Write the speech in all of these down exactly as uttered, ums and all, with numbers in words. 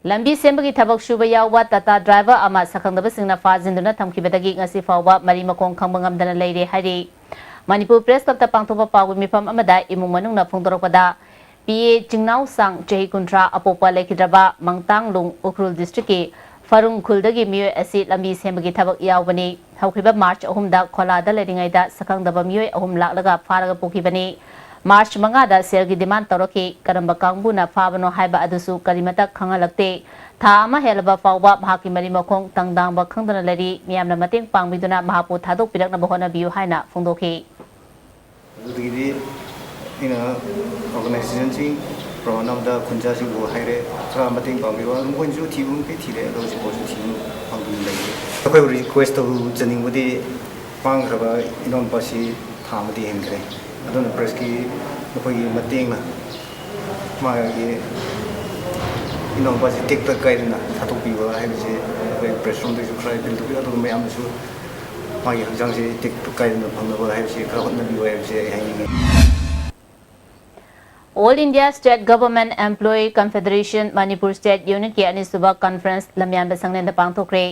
ꯂꯝꯕꯤ ꯁꯦꯝꯕꯒꯤ ꯊꯕꯛ ꯁꯨꯕ ꯌꯥꯎꯕ ꯇꯥꯇꯥ ꯗ꯭ꯔꯥꯏꯚꯔ ꯑꯃ ꯁꯛꯈꯪꯗꯕꯁꯤꯡꯅ ꯐꯥꯖꯤꯟꯗꯨꯅ ꯊꯝꯈꯤꯕꯗꯒꯤ ꯉꯁꯤ ꯐꯥꯎꯕ ꯃꯔꯤ ꯃꯈꯣꯡ ꯈꯪꯕ ꯉꯝꯗꯅ ꯂꯩꯔꯦ ꯍꯥꯏꯔꯤ꯫ ꯃꯅꯤꯄꯨꯔ ꯄ꯭ꯔꯦꯁ ꯀ꯭ꯂꯕꯇ ꯄꯥꯡꯊꯣꯛꯄ ꯄꯥꯎꯒꯤ ꯃꯤꯐꯝ ꯑꯃꯗ ꯏꯃꯨꯡ ꯃꯅꯨꯡꯅ ꯐꯣꯡꯗꯣꯔꯛꯄꯗ, ꯄꯤ ꯑꯦ ꯆꯤꯡꯅꯥꯎꯁꯥꯡ, ꯆꯍꯤ ꯀꯨꯟꯊ꯭ꯔꯥ, ꯑꯄꯣꯛꯄ ꯂꯩꯈꯤꯗ꯭ꯔꯕ ꯃꯪꯇꯥꯡꯂꯨꯡ ꯎꯈ꯭ꯔꯨꯜ ꯗꯤꯁꯇ꯭ꯔꯤꯛꯀꯤ ꯐꯔꯨꯡ ꯈꯨꯜꯗꯒꯤ ꯃꯤꯑꯣꯏ ꯑꯁꯤ ꯂꯝꯕꯤ ꯁꯦꯝꯕꯒꯤ ꯊꯕꯛ ꯌꯥꯎꯕꯅꯤ꯫ ꯍꯧꯈꯤꯕ ꯃꯥꯔꯆ ꯑꯍꯨꯝꯗ ꯈꯣꯂꯥꯗ ꯂꯩꯔꯤꯉꯩꯗ ꯁꯛꯈꯪꯗꯕ ꯃꯤꯑꯣꯏ ꯑꯍꯨꯝ ꯂꯥꯛꯂꯒ ꯐꯥꯔꯒ ꯄꯨꯈꯤꯕꯅꯤ꯫ ꯃꯥꯔꯆ ꯃꯉꯥꯗ ꯁꯦꯜꯒꯤ ꯗꯤꯃꯥꯟ ꯇꯧꯔꯛꯈꯤ꯫ ꯀꯔꯝꯕ ꯀꯥꯡꯕꯨꯅ ꯐꯥꯕꯅꯣ ꯍꯥꯏꯕ ꯑꯗꯨꯁꯨ ꯀꯔꯤꯃꯇ ꯈꯪꯍꯜꯂꯛꯇꯦ꯫ ꯊꯥ ꯑꯃ ꯍꯦꯜꯂꯕ ꯐꯥꯎꯕ ꯃꯍꯥꯛꯀꯤ ꯃꯔꯤ ꯃꯈꯣꯡ ꯇꯪꯗꯥꯡꯕ ꯈꯪꯗꯅ ꯂꯩꯔꯤ꯫ ꯃꯤꯌꯥꯝꯅ ꯃꯇꯦꯡ ꯄꯥꯡꯕꯤꯗꯨꯅ ꯃꯍꯥꯛꯄꯨ ꯊꯥꯗꯣꯛꯄꯤꯔꯛꯅꯕ ꯍꯣꯠꯅꯕꯤꯌꯨ ꯍꯥꯏꯅ ꯐꯣꯡꯗꯣꯛꯈꯤ꯫ ꯑꯗꯨꯗꯒꯤꯗꯤ ꯑꯩꯅ ꯑꯣꯔꯒꯅꯥꯏꯖꯦꯁꯟꯁꯤꯡ ꯄ꯭ꯔꯣꯒ꯭ꯔꯥꯝ ꯑꯃꯗ ꯈꯨꯟꯖꯥꯁꯤꯡꯕꯨ ꯍꯥꯏꯔꯦ, ꯈꯔ ꯃꯇꯦꯡ ꯄꯥꯡꯕꯤꯌꯨ꯫ ꯃꯈꯣꯏꯅꯁꯨ ꯊꯤꯕ ꯃꯈꯩ ꯊꯤꯔꯦ, ꯑꯗꯣ ꯍꯧꯖꯤꯛꯐꯥꯎꯁꯨ ꯊꯤꯕ ꯐꯪꯗꯅ ꯂꯩꯔꯤ꯫ ꯑꯩꯈꯣꯏꯕꯨ ꯔꯤꯀ꯭ꯋꯦꯁ ꯇꯧꯖꯅꯤꯡꯕꯗꯤ, ꯃꯥꯡꯈ꯭ꯔꯕ ꯏꯅꯥꯎꯅꯨꯄꯥꯁꯤ ꯊꯥ ꯑꯃꯗꯤ ꯍꯦꯟꯈ꯭ꯔꯦ꯫ ꯑꯗꯨꯅ ꯄ꯭ꯔꯦꯁꯀꯤ ꯃꯈꯣꯏꯒꯤ ꯃꯇꯦꯡꯅ ꯃꯥꯒꯤ ꯏꯅꯥꯎꯅꯨꯄꯥꯁꯤ ꯇꯦꯛꯇ ꯀꯥꯏꯗꯅ ꯊꯥꯗꯣꯛꯄꯤꯕ ꯍꯥꯏꯕꯁꯤ ꯑꯩꯈꯣꯏ ꯄ꯭ꯔꯦꯁ ꯔꯣꯝꯗꯒꯤꯁꯨ ꯈꯔ ꯑꯄꯤꯜ ꯇꯧꯕꯤ, ꯑꯗꯨꯒ ꯃꯌꯥꯝꯅꯁꯨ ꯃꯥꯒꯤ ꯍꯛꯆꯥꯡꯁꯤ ꯇꯦꯛꯇ ꯀꯥꯏꯗꯅ ꯐꯪꯅꯕ ꯍꯥꯏꯕꯁꯤ ꯈꯔ ꯍꯣꯠꯅꯕꯤꯌꯨ ꯍꯥꯏꯕꯁꯤ ꯑꯩ ꯍꯥꯏꯅꯤꯡꯉꯤ꯫ All India State Government Employee Confederation Manipur State Unitꯀꯤ ꯑꯅꯤꯁꯨꯕ ꯀꯟꯐꯔꯦꯟꯁ ꯂꯝꯌꯥꯟꯕ ꯁꯪꯂꯦꯟꯗ ꯄꯥꯡꯊꯣꯛꯈ꯭ꯔꯦ꯫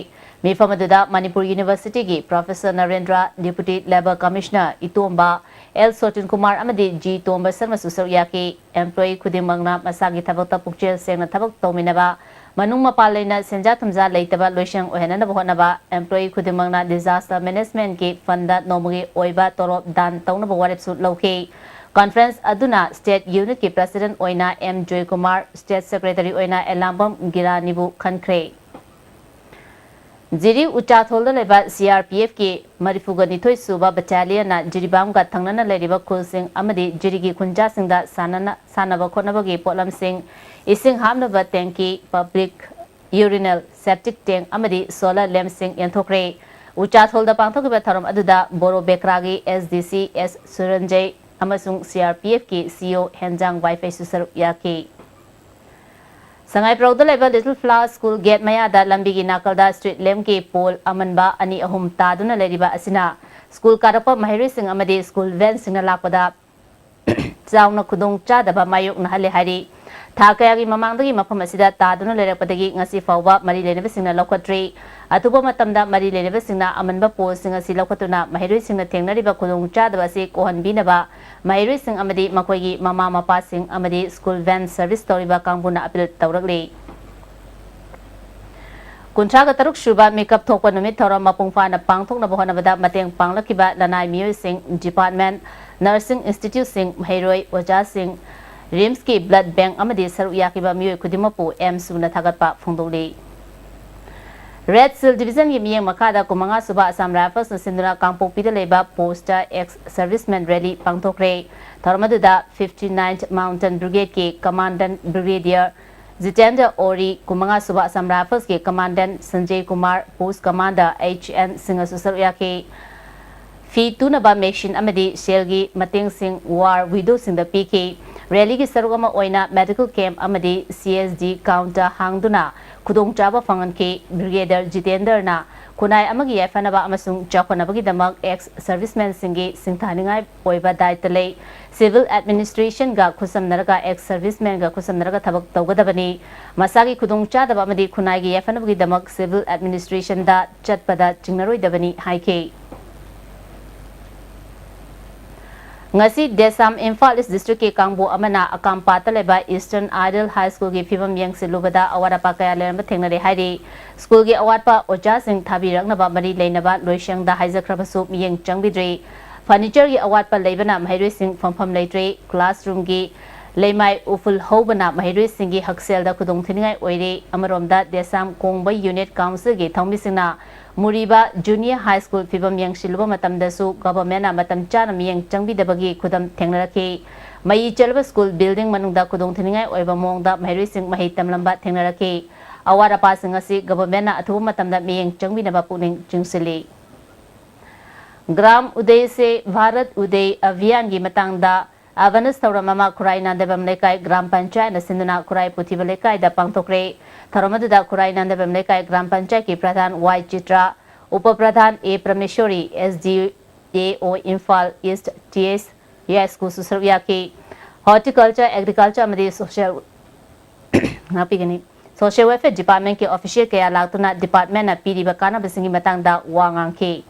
ꯃꯤꯐꯝ ꯑꯗꯨꯗ ꯃꯅꯤꯄꯨꯔ ꯌꯨꯅꯤꯚꯔꯁꯤꯇꯤꯒꯤ professor Narendra, deputy labour commissioner ꯏꯇꯣꯝꯕ, ꯑꯦꯜ ꯁꯣꯇꯤꯟ ꯀꯨꯃꯥꯔ ꯑꯃꯗꯤ ꯖꯤ ꯇꯣꯝꯕ ꯁꯔꯃꯁꯨ ꯁꯔꯨꯛ ꯌꯥꯈꯤ꯫ ꯑꯦꯝꯄ꯭ꯂꯣꯌꯤ ꯈꯨꯗꯤꯡꯃꯛꯅ ꯃꯁꯥꯒꯤ ꯊꯕꯛꯇ ꯄꯨꯛꯆꯦꯜ ꯁꯦꯡꯅ ꯊꯕꯛ ꯇꯧꯃꯤꯟꯅꯕ, ꯃꯅꯨꯡ ꯃꯄꯥꯟ ꯂꯩꯅ ꯁꯦꯟꯖꯥ ꯊꯨꯝꯖꯥ ꯂꯩꯇꯕ ꯂꯣꯏꯁꯪ ꯑꯣꯏꯍꯟꯅꯅꯕ ꯍꯣꯠꯅꯕ, ꯑꯦꯝꯄ꯭ꯂꯣꯌꯤ ꯈꯨꯗꯤꯡꯃꯛꯅ disaster managementꯀꯤ fund ꯅꯣꯡꯃꯒꯤ ꯑꯣꯏꯕ ꯇꯣꯂꯣꯞ ꯗꯥꯟ ꯇꯧꯅꯕ ꯋꯥꯔꯦꯞꯁꯨ ꯂꯧꯈꯤ꯫ ꯀꯟꯐꯔꯦꯟꯁ ꯑꯗꯨꯅ ꯁ꯭ꯇꯦꯠ ꯌꯨꯅꯤꯠꯀꯤ ꯄ꯭ꯔꯁꯤꯗꯦꯟꯠ ꯑꯣꯏꯅ ꯑꯦꯝ ꯖꯣꯏꯀꯨꯃꯥꯔ, ꯁ꯭ꯇꯦꯠ ꯁꯦꯀ꯭ꯔꯦꯇꯔꯤ ꯑꯣꯏꯅ ꯑꯦꯂꯥꯝꯕꯝ ꯒꯤꯔꯥꯅꯤꯕꯨ ꯈꯟꯈ꯭ꯔꯦ꯫ ꯖꯤꯔꯤ ꯎꯆꯥꯊꯣꯜꯗ ꯂꯩꯕ ꯁꯤꯑꯥꯔꯄꯤꯑꯦꯐꯀꯤ ꯃꯔꯤꯐꯨꯒ ꯅꯤꯊꯣꯏ ꯁꯨꯕ ꯕꯠꯇꯥꯂꯤꯌꯟꯅ ꯖꯤꯔꯤꯕꯥꯝꯒ ꯊꯪꯅꯅ ꯂꯩꯔꯤꯕ ꯈꯨꯜꯁꯤꯡ ꯑꯃꯗꯤ ꯖꯤꯔꯤꯒꯤ ꯈꯨꯟꯖꯥꯁꯤꯡꯗ ꯁꯥꯟꯅꯅ-, ꯁꯥꯟꯅꯕ ꯈꯣꯠꯅꯕꯒꯤ ꯄꯣꯠꯂꯝꯁꯤꯡ, ꯏꯁꯤꯡ ꯍꯥꯞꯅꯕ ꯇꯦꯡꯀꯤ, ꯄꯕ꯭ꯂꯤꯛ ꯌꯨꯔꯤꯅꯦꯜ, ꯁꯦꯞꯇꯤꯛ ꯇꯦꯡ ꯑꯃꯗꯤ ꯁꯣꯂꯔ ꯂꯦꯝꯞꯁꯤꯡ ꯌꯦꯟꯊꯣꯛꯈ꯭ꯔꯦ꯫ ꯎꯆꯥꯊꯣꯜꯗ ꯄꯥꯡꯊꯣꯛꯈꯤꯕ ꯊꯧꯔꯝ ꯑꯗꯨꯗ ꯕꯣꯔꯣ ꯕꯦꯀ꯭ꯔꯥꯒꯤ ꯑꯦꯁ ꯗꯤ ꯁꯤ ꯑꯦꯁ ꯁꯨꯔꯟꯖꯩ ꯑꯃꯁꯨꯡ ꯁꯤꯑꯥꯔꯄꯤꯑꯦꯐꯀꯤ ꯁꯤꯏꯑꯣ ꯍꯦꯟꯖꯥꯡ ꯋꯥꯏꯐꯩꯁꯨ ꯁꯔꯨꯛ ꯌꯥꯈꯤ꯫ ꯁꯉꯥꯏꯄ꯭ꯔꯧꯗ ꯂꯩꯕ ꯂꯤꯇꯜ ꯐ꯭ꯂꯥꯋꯔ ꯁ꯭ꯀꯨꯜ ꯒꯦꯠ ꯃꯌꯥꯗ ꯂꯝꯕꯤꯒꯤ ꯅꯥꯀꯜꯗ ꯁ꯭ꯇ꯭ꯔꯤꯠ ꯂꯦꯝꯞꯀꯤ ꯄꯣꯜ ꯑꯃꯟꯕ ꯑꯅꯤ ꯑꯍꯨꯝ ꯇꯥꯗꯨꯅ ꯂꯩꯔꯤꯕ ꯑꯁꯤꯅ ꯁ꯭ꯀꯨꯜ ꯀꯥꯔꯛꯄ ꯃꯍꯩꯔꯣꯏꯁꯤꯡ ꯑꯃꯗꯤ ꯁ꯭ꯀꯨꯜ ꯚꯦꯟꯁꯤꯡꯅ ꯂꯥꯛꯄꯗ ꯆꯥꯎꯅ ꯈꯨꯗꯣꯡ ꯆꯥꯗꯕ ꯃꯥꯌꯣꯛꯅꯍꯜꯂꯦ ꯍꯥꯏꯔꯤ꯫ ꯊꯥ ꯀꯌꯥꯒꯤ ꯃꯃꯥꯡꯗꯒꯤ ꯃꯐꯝ ꯑꯁꯤꯗ ꯇꯥꯗꯨꯅ ꯂꯩꯔꯛꯄꯗꯒꯤ ꯉꯁꯤ ꯐꯥꯎꯕ ꯃꯔꯤ ꯂꯩꯅꯕꯁꯤꯡꯅ ꯂꯧꯈꯠꯇ꯭ꯔꯤ꯫ ꯑꯊꯨꯕ ꯃꯇꯝꯗ ꯃꯔꯤ ꯂꯩꯅꯕꯁꯤꯡꯅ ꯑꯃꯟꯕ ꯄꯣꯁꯁꯤꯡ ꯑꯁꯤ ꯂꯧꯈꯠꯇꯨꯅ ꯃꯍꯩꯔꯣꯏꯁꯤꯡꯅ ꯊꯦꯡꯅꯔꯤꯕ ꯈꯨꯗꯣꯡꯆꯥꯗꯕ ꯑꯁꯤ ꯀꯣꯛꯍꯟꯕꯤꯅꯕ ꯃꯍꯩꯔꯣꯏꯁꯤꯡ ꯑꯃꯗꯤ ꯃꯈꯣꯏꯒꯤ ꯃꯃꯥ ꯃꯄꯥꯁꯤꯡ ꯑꯃꯗꯤ ꯁ꯭ꯀꯨꯜ ꯚꯦꯟ ꯁꯔꯚꯤꯁ ꯇꯧꯔꯤꯕ ꯀꯥꯡꯕꯨꯅ ꯑꯄꯤꯜ ꯇꯧꯔꯛꯂꯤ꯫ ꯀꯨꯟꯊ꯭ꯔꯥꯒ ꯇꯔꯨꯛ ꯁꯨꯕ ꯃꯤꯀꯞ ꯊꯣꯛꯄ ꯅꯨꯃꯤꯠ ꯊꯧꯔꯝ ꯃꯄꯨꯡ ꯐꯥꯅ ꯄꯥꯡꯊꯣꯛꯅꯕ ꯍꯣꯠꯅꯕꯗ ꯃꯇꯦꯡ ꯄꯥꯡꯂꯛꯈꯤꯕ ꯂꯅꯥꯏ ꯃꯤꯑꯣꯏꯁꯤꯡ, ꯗꯤꯄꯥꯔꯠꯃꯦꯟ, ꯅꯔꯁꯤꯡ ꯏꯟꯁꯇꯤꯇ꯭ꯌꯨꯠꯁꯤꯡ, ꯃꯍꯩꯔꯣꯏ, ꯑꯣꯖꯥꯁꯤꯡ, ꯔꯤꯝꯁꯀꯤ ꯕ꯭ꯂꯗ ꯕꯦꯡꯛ ꯑꯃꯗꯤ ꯁꯔꯨꯛ ꯌꯥꯈꯤꯕ ꯃꯤꯑꯣꯏ ꯈꯨꯗꯤꯡꯃꯛꯄꯨ ꯑꯦꯝ ꯁꯨꯅ ꯊꯥꯒꯠꯄ ꯐꯣꯡꯗꯣꯛꯂꯤ꯫ ꯔꯦꯗ ꯁꯤꯜ ꯗꯤꯕꯤꯖꯟꯒꯤ ꯃꯤꯠꯌꯦꯡ ꯃꯈꯥꯗ ꯀꯨꯟꯃꯉꯥ ꯁꯨꯕ ꯑꯁꯥꯝ ꯔꯥꯏꯐꯜꯁꯅ ꯁꯤꯟꯗꯨꯅ ꯀꯥꯡꯄꯣꯛꯄꯤꯗ ꯂꯩꯕ ꯄꯣꯁꯇ ꯑꯦꯛꯁ ꯁꯔꯚꯤꯁꯃꯦꯟ ꯔꯦꯂꯤ ꯄꯥꯡꯊꯣꯛꯈ꯭ꯔꯦ꯫ ꯊꯧꯔꯝ ꯑꯗꯨꯗ fifty ninth Mountain Brigade ꯀꯤ ꯀꯃꯥꯟꯗꯦꯟꯠ ꯕ꯭ꯔꯤꯒꯦꯗꯤꯌꯔ ꯖꯤꯇꯦꯟꯗ꯭ꯔ ꯑꯣꯔꯤ, ꯀꯨꯟꯃꯉꯥ ꯁꯨꯕ ꯑꯁꯥꯝ ꯔꯥꯏꯐꯜꯁꯀꯤ ꯀꯃꯥꯟꯗꯦꯟꯠ ꯁꯟꯖꯦ ꯀꯨꯃꯥꯔ, ꯄꯣꯁ ꯀꯃꯥꯟꯗꯔ ꯑꯩꯆ ꯑꯦꯟ ꯁꯤꯡꯍꯁꯨ ꯁꯔꯨꯛ ꯌꯥꯈꯤ꯫ ꯐꯤ ꯇꯨꯅꯕ ꯃꯦꯁꯤꯟ ꯑꯃꯗꯤ ꯁꯦꯜꯒꯤ ꯃꯇꯦꯡꯁꯤꯡ ꯋꯥꯔ ꯋꯤꯗꯣꯁꯤꯡꯗ ꯄꯤꯈꯤ꯫ ꯔꯦꯂꯤꯒꯤ ꯁꯔꯨꯛ ꯑꯃ ꯑꯣꯏꯅ ꯃꯦꯗꯤꯀꯦꯜ ꯀꯦꯝꯞ ꯑꯃꯗꯤ ꯁꯤ ꯑꯦꯁ ꯗꯤ ꯀꯥꯎꯟꯇꯔ ꯍꯥꯡꯗꯨꯅ ꯈꯨꯗꯣꯡꯆꯥꯕ ꯐꯪꯍꯟꯈꯤ꯫ ꯕ꯭ꯔꯤꯒꯦꯗꯤꯌꯔ ꯖꯤꯇꯦꯟꯗ꯭ꯔꯅ ꯈꯨꯟꯅꯥꯏ ꯑꯃꯒꯤ ꯌꯥꯏꯐꯅꯕ ꯑꯃꯁꯨꯡ ꯆꯥꯎꯈꯠꯅꯕꯒꯤꯗꯃꯛ ꯑꯦꯛꯁ ꯁꯔꯚꯤꯁꯃꯦꯟꯁꯤꯡꯒꯤ ꯁꯤꯡꯊꯥꯅꯤꯡꯉꯥꯏ ꯑꯣꯏꯕ ꯗꯥꯏꯇ ꯂꯩ꯫ ꯁꯤꯚꯤꯜ ꯑꯦꯗꯃꯤꯅꯤꯁꯇ꯭ꯔꯦꯁꯟꯒ ꯈꯨꯠꯁꯝꯅꯔꯒ, ꯑꯦꯛꯁ ꯁꯔꯚꯤꯁꯃꯦꯟꯒ ꯈꯨꯠꯁꯝꯅꯔꯒ ꯊꯕꯛ ꯇꯧꯒꯗꯕꯅꯤ꯫ ꯃꯁꯥꯒꯤ ꯈꯨꯗꯣꯡꯆꯥꯗꯕ ꯑꯃꯗꯤ ꯈꯨꯟꯅꯥꯏꯒꯤ ꯌꯥꯏꯐꯅꯕꯒꯤꯗꯃꯛ ꯁꯤꯚꯤꯜ ꯑꯦꯗꯃꯤꯅꯤꯁꯇ꯭ꯔꯦꯁꯟꯗ ꯆꯠꯄꯗ ꯆꯤꯡꯅꯔꯣꯏꯗꯕꯅꯤ ꯍꯥꯏꯈꯤ꯫ ꯉꯁꯤ ꯗꯦꯁꯥꯝ ꯏꯝꯐꯥꯜ ꯏꯁ ꯗꯤꯁꯇ꯭ꯔꯤꯛꯀꯤ ꯀꯥꯡꯕꯨ ꯑꯃꯅ ꯑꯀꯥꯝꯄꯥꯠꯇ ꯂꯩꯕ ꯏꯁꯇꯔꯟ ꯑꯥꯏꯗꯜ ꯍꯥꯏ ꯁ꯭ꯀꯨꯜꯒꯤ ꯐꯤꯕꯝ ꯌꯦꯡꯁꯤꯜꯂꯨꯕꯗ ꯑꯋꯥꯠ ꯑꯄꯥ ꯀꯌꯥ ꯂꯩꯔꯝꯕ ꯊꯦꯡꯅꯔꯦ ꯍꯥꯏꯔꯤ꯫ ꯁ꯭ꯀꯨꯜꯒꯤ ꯑꯋꯥꯠꯄ ꯑꯣꯖꯥꯁꯤꯡ ꯊꯥꯕꯤꯔꯛꯅꯕ ꯃꯔꯤ ꯂꯩꯅꯕ ꯂꯣꯏꯁꯪꯗ ꯍꯥꯏꯖꯈ꯭ꯔꯕꯁꯨ ꯃꯤꯠꯌꯦꯡ ꯆꯪꯕꯤꯗ꯭ꯔꯤ꯫ ꯐꯔꯅꯤꯆꯔꯒꯤ ꯑꯋꯥꯠꯄ ꯂꯩꯕꯅ ꯃꯍꯩꯔꯣꯏꯁꯤꯡ ꯐꯝꯐꯝ ꯂꯩꯇ꯭ꯔꯦ꯫ ꯀ꯭ꯂꯥꯁꯔꯨꯝꯒꯤ ꯂꯩꯃꯥꯏ ꯎꯐꯨꯜ ꯍꯧꯕꯅ ꯃꯍꯩꯔꯣꯏꯁꯤꯡꯒꯤ ꯍꯛꯁꯦꯜꯗ ꯈꯨꯗꯣꯡꯊꯤꯅꯤꯡꯉꯥꯏ ꯑꯣꯏꯔꯦ꯫ ꯑꯃꯔꯣꯝꯗ ꯗꯦꯁꯥꯝ ꯀꯣꯡꯕ ꯌꯨꯅꯤꯠ ꯀꯥꯎꯟꯁꯤꯜꯒꯤ ꯊꯧꯃꯤꯁꯤꯡꯅ ꯃꯨꯔꯤꯕ ꯖꯨꯅꯤꯌꯔ ꯍꯥꯏ ꯁ꯭ꯀꯨꯜ ꯐꯤꯕꯝ ꯌꯦꯡꯁꯤꯜꯂꯨꯕ ꯃꯇꯝꯗꯁꯨ ꯒꯚꯔꯟꯃꯦꯟꯠꯅ ꯃꯇꯝ ꯆꯥꯅ ꯃꯤꯠꯌꯦꯡ ꯆꯪꯕꯤꯗꯕꯒꯤ ꯈꯨꯗꯝ ꯊꯦꯡꯅꯔꯛꯈꯤ꯫ ꯃꯌꯤ ꯆꯠꯂꯕ ꯁ꯭ꯀꯨꯜ ꯕꯤꯜꯗꯤꯡ ꯃꯅꯨꯡꯗ ꯈꯨꯗꯣꯡꯊꯤꯅꯤꯡꯉꯥꯏ ꯑꯣꯏꯕ ꯃꯑꯣꯡꯗ ꯃꯍꯩꯔꯣꯏꯁꯤꯡ ꯃꯍꯩ ꯇꯝꯂꯝꯕ ꯊꯦꯡꯅꯔꯛꯈꯤ꯫ ꯑꯋꯥꯠ ꯑꯄꯥꯁꯤꯡ ꯑꯁꯤ ꯒꯚꯔꯟꯃꯦꯟꯠꯅ ꯑꯊꯨꯕ ꯃꯇꯝꯗ ꯃꯤꯠꯌꯦꯡ ꯆꯪꯕꯤꯅꯕ ꯄꯨꯛꯅꯤꯡ ꯆꯤꯡꯁꯤꯜꯂꯤ꯫ ꯒ꯭ꯔꯥꯝ ꯎꯗꯩ ꯁꯦ ꯚꯥꯔꯠ ꯎꯗꯩ ꯑꯚꯤꯌꯥꯟꯒꯤ ꯃꯇꯥꯡꯗ ꯑꯦꯋꯥꯔꯅꯦꯁ ꯊꯧꯔꯝ ꯑꯃ ꯈꯨꯔꯥꯏ ꯅꯥꯟꯗꯕꯝ ꯂꯩꯀꯥꯏ ꯒ꯭ꯔꯥꯝ ꯄꯟꯆꯥꯌꯠꯅ ꯁꯤꯟꯗꯨꯅ ꯈꯨꯔꯥꯏ ꯄꯨꯊꯤꯕ ꯂꯩꯀꯥꯏꯗ ꯄꯥꯡꯊꯣꯛꯈ꯭ꯔꯦ꯫ ꯊꯧꯔꯝ ꯑꯗꯨꯗ ꯈꯨꯔꯥꯏ ꯅꯥꯟꯗꯕꯝ ꯂꯩꯀꯥꯏ ꯒ꯭ꯔꯥꯝ ꯄꯟꯆꯥꯌꯠꯀꯤ ꯄ꯭ꯔꯙꯥꯟ ꯋꯥꯏ ꯆꯤꯇ꯭ꯔꯥ, ꯎꯄ ꯄ꯭ꯔꯙꯥꯟ ꯑꯦ ꯄ꯭ꯔꯃꯦꯁꯣꯔꯤ, ꯑꯦꯁ ꯗꯤ ꯑꯦ ꯑꯣ ꯏꯝꯐꯥꯜ ꯏꯁ꯭ꯠ ꯇꯤ ꯑꯦꯁ ꯌꯥꯏꯁꯀꯨꯁꯨ ꯁꯔꯨꯛ ꯌꯥꯈꯤ꯫ Horticulture, Agriculture ꯑꯃꯗꯤ Social ꯉꯥꯛꯄꯤꯒꯅꯤ꯫ Social Welfare Department ꯀꯤ official ꯀꯌꯥ ꯂꯥꯛꯇꯨꯅ department ꯅ ꯄꯤꯔꯤꯕ ꯀꯥꯟꯅꯕꯁꯤꯡꯒꯤ ꯃꯇꯥꯡꯗ ꯋꯥ ꯉꯥꯡꯈꯤ꯫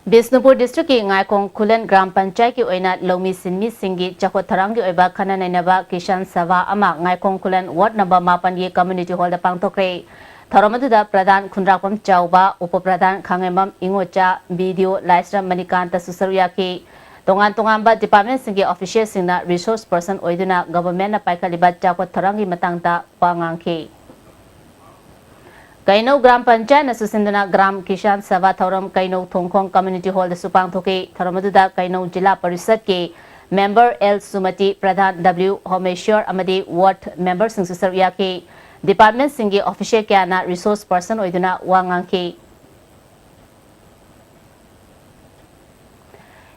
ꯕꯤꯁꯅꯨꯄꯨꯔ district ꯀꯤ ꯉꯥꯏꯈꯣꯡ ꯈꯨꯂꯟ ꯒ꯭ꯔꯥꯝ ꯄꯟꯆꯥꯌꯠꯀꯤ ꯑꯣꯏꯅ ꯂꯧꯃꯤ ꯁꯤꯟꯃꯤꯁꯤꯡꯒꯤ ꯆꯥꯎꯈꯠ ꯊꯧꯔꯥꯡꯒꯤ ꯑꯣꯏꯕ ꯈꯟꯅ ꯅꯩꯅꯕ ꯀꯤꯁꯥꯟ ꯁꯚꯥ ꯑꯃ ꯉꯥꯏꯈꯣꯡ ꯈꯨꯂꯟ ward number ꯃꯥꯄꯟꯒꯤ community hall ꯗ ꯄꯥꯡꯊꯣꯛꯈ꯭ꯔꯦ꯫ ꯊꯧꯔꯝ ꯑꯗꯨꯗ ꯄ꯭ꯔꯙꯥꯟ ꯈꯨꯟꯗ꯭ꯔꯥꯛꯄꯝ ꯆꯥꯎꯕ, ꯎꯄ ꯄ꯭ꯔꯙꯥꯟ ꯈꯥꯡꯉꯦꯝꯕꯝ ꯏꯉꯣꯆꯥ, BDO ꯂꯥꯏꯁ꯭ꯔꯝ ꯃꯅꯤꯀꯥꯟꯇꯁꯨ ꯁꯔꯨꯛ ꯌꯥꯈꯤ꯫ ꯇꯣꯉꯥꯟ ꯇꯣꯉꯥꯟꯕ department ꯁꯤꯡꯒꯤ official ꯁꯤꯡꯅ resource person ꯑꯣꯏꯗꯨꯅ government ꯅ ꯄꯥꯏꯈꯠꯂꯤꯕ ꯆꯥꯎꯈꯠ ꯊꯧꯔꯥꯡꯒꯤ ꯃꯇꯥꯡꯗ ꯋꯥ ꯉꯥꯡꯈꯤ꯫ ꯀꯩꯅꯧ ꯒ꯭ꯔꯥꯝ ꯄꯟꯆꯥꯌꯠꯅ ꯁꯨꯁꯤꯟꯗꯨꯅ ꯒ꯭ꯔꯥꯝ ꯀꯤꯁꯥꯟ ꯁꯚꯥ ꯊꯧꯔꯝ ꯀꯩꯅꯧ ꯊꯣꯡꯈꯣꯡ community hall ꯗꯁꯨ ꯄꯥꯡꯊꯣꯛꯈꯤ꯫ ꯊꯧꯔꯝ ꯑꯗꯨꯗ ꯀꯩꯅꯧ ꯖꯤꯂꯥ ꯄꯔꯤꯁꯠꯀꯤ member ꯑꯦꯜ ꯁꯨꯃꯇꯤ, ꯄ꯭ꯔꯙꯥꯟ ꯗꯕ꯭ꯂꯤꯎ ꯍꯣꯃꯦꯁ꯭ꯋꯔ ꯑꯃꯗꯤ ward member ꯁꯤꯡꯁꯨ ꯁꯔꯨꯛ ꯌꯥꯈꯤ꯫ Department ꯁꯤꯡꯒꯤ official ꯀꯌꯥꯅ resource person ꯑꯣꯏꯗꯨꯅ ꯋꯥ ꯉꯥꯡꯈꯤ꯫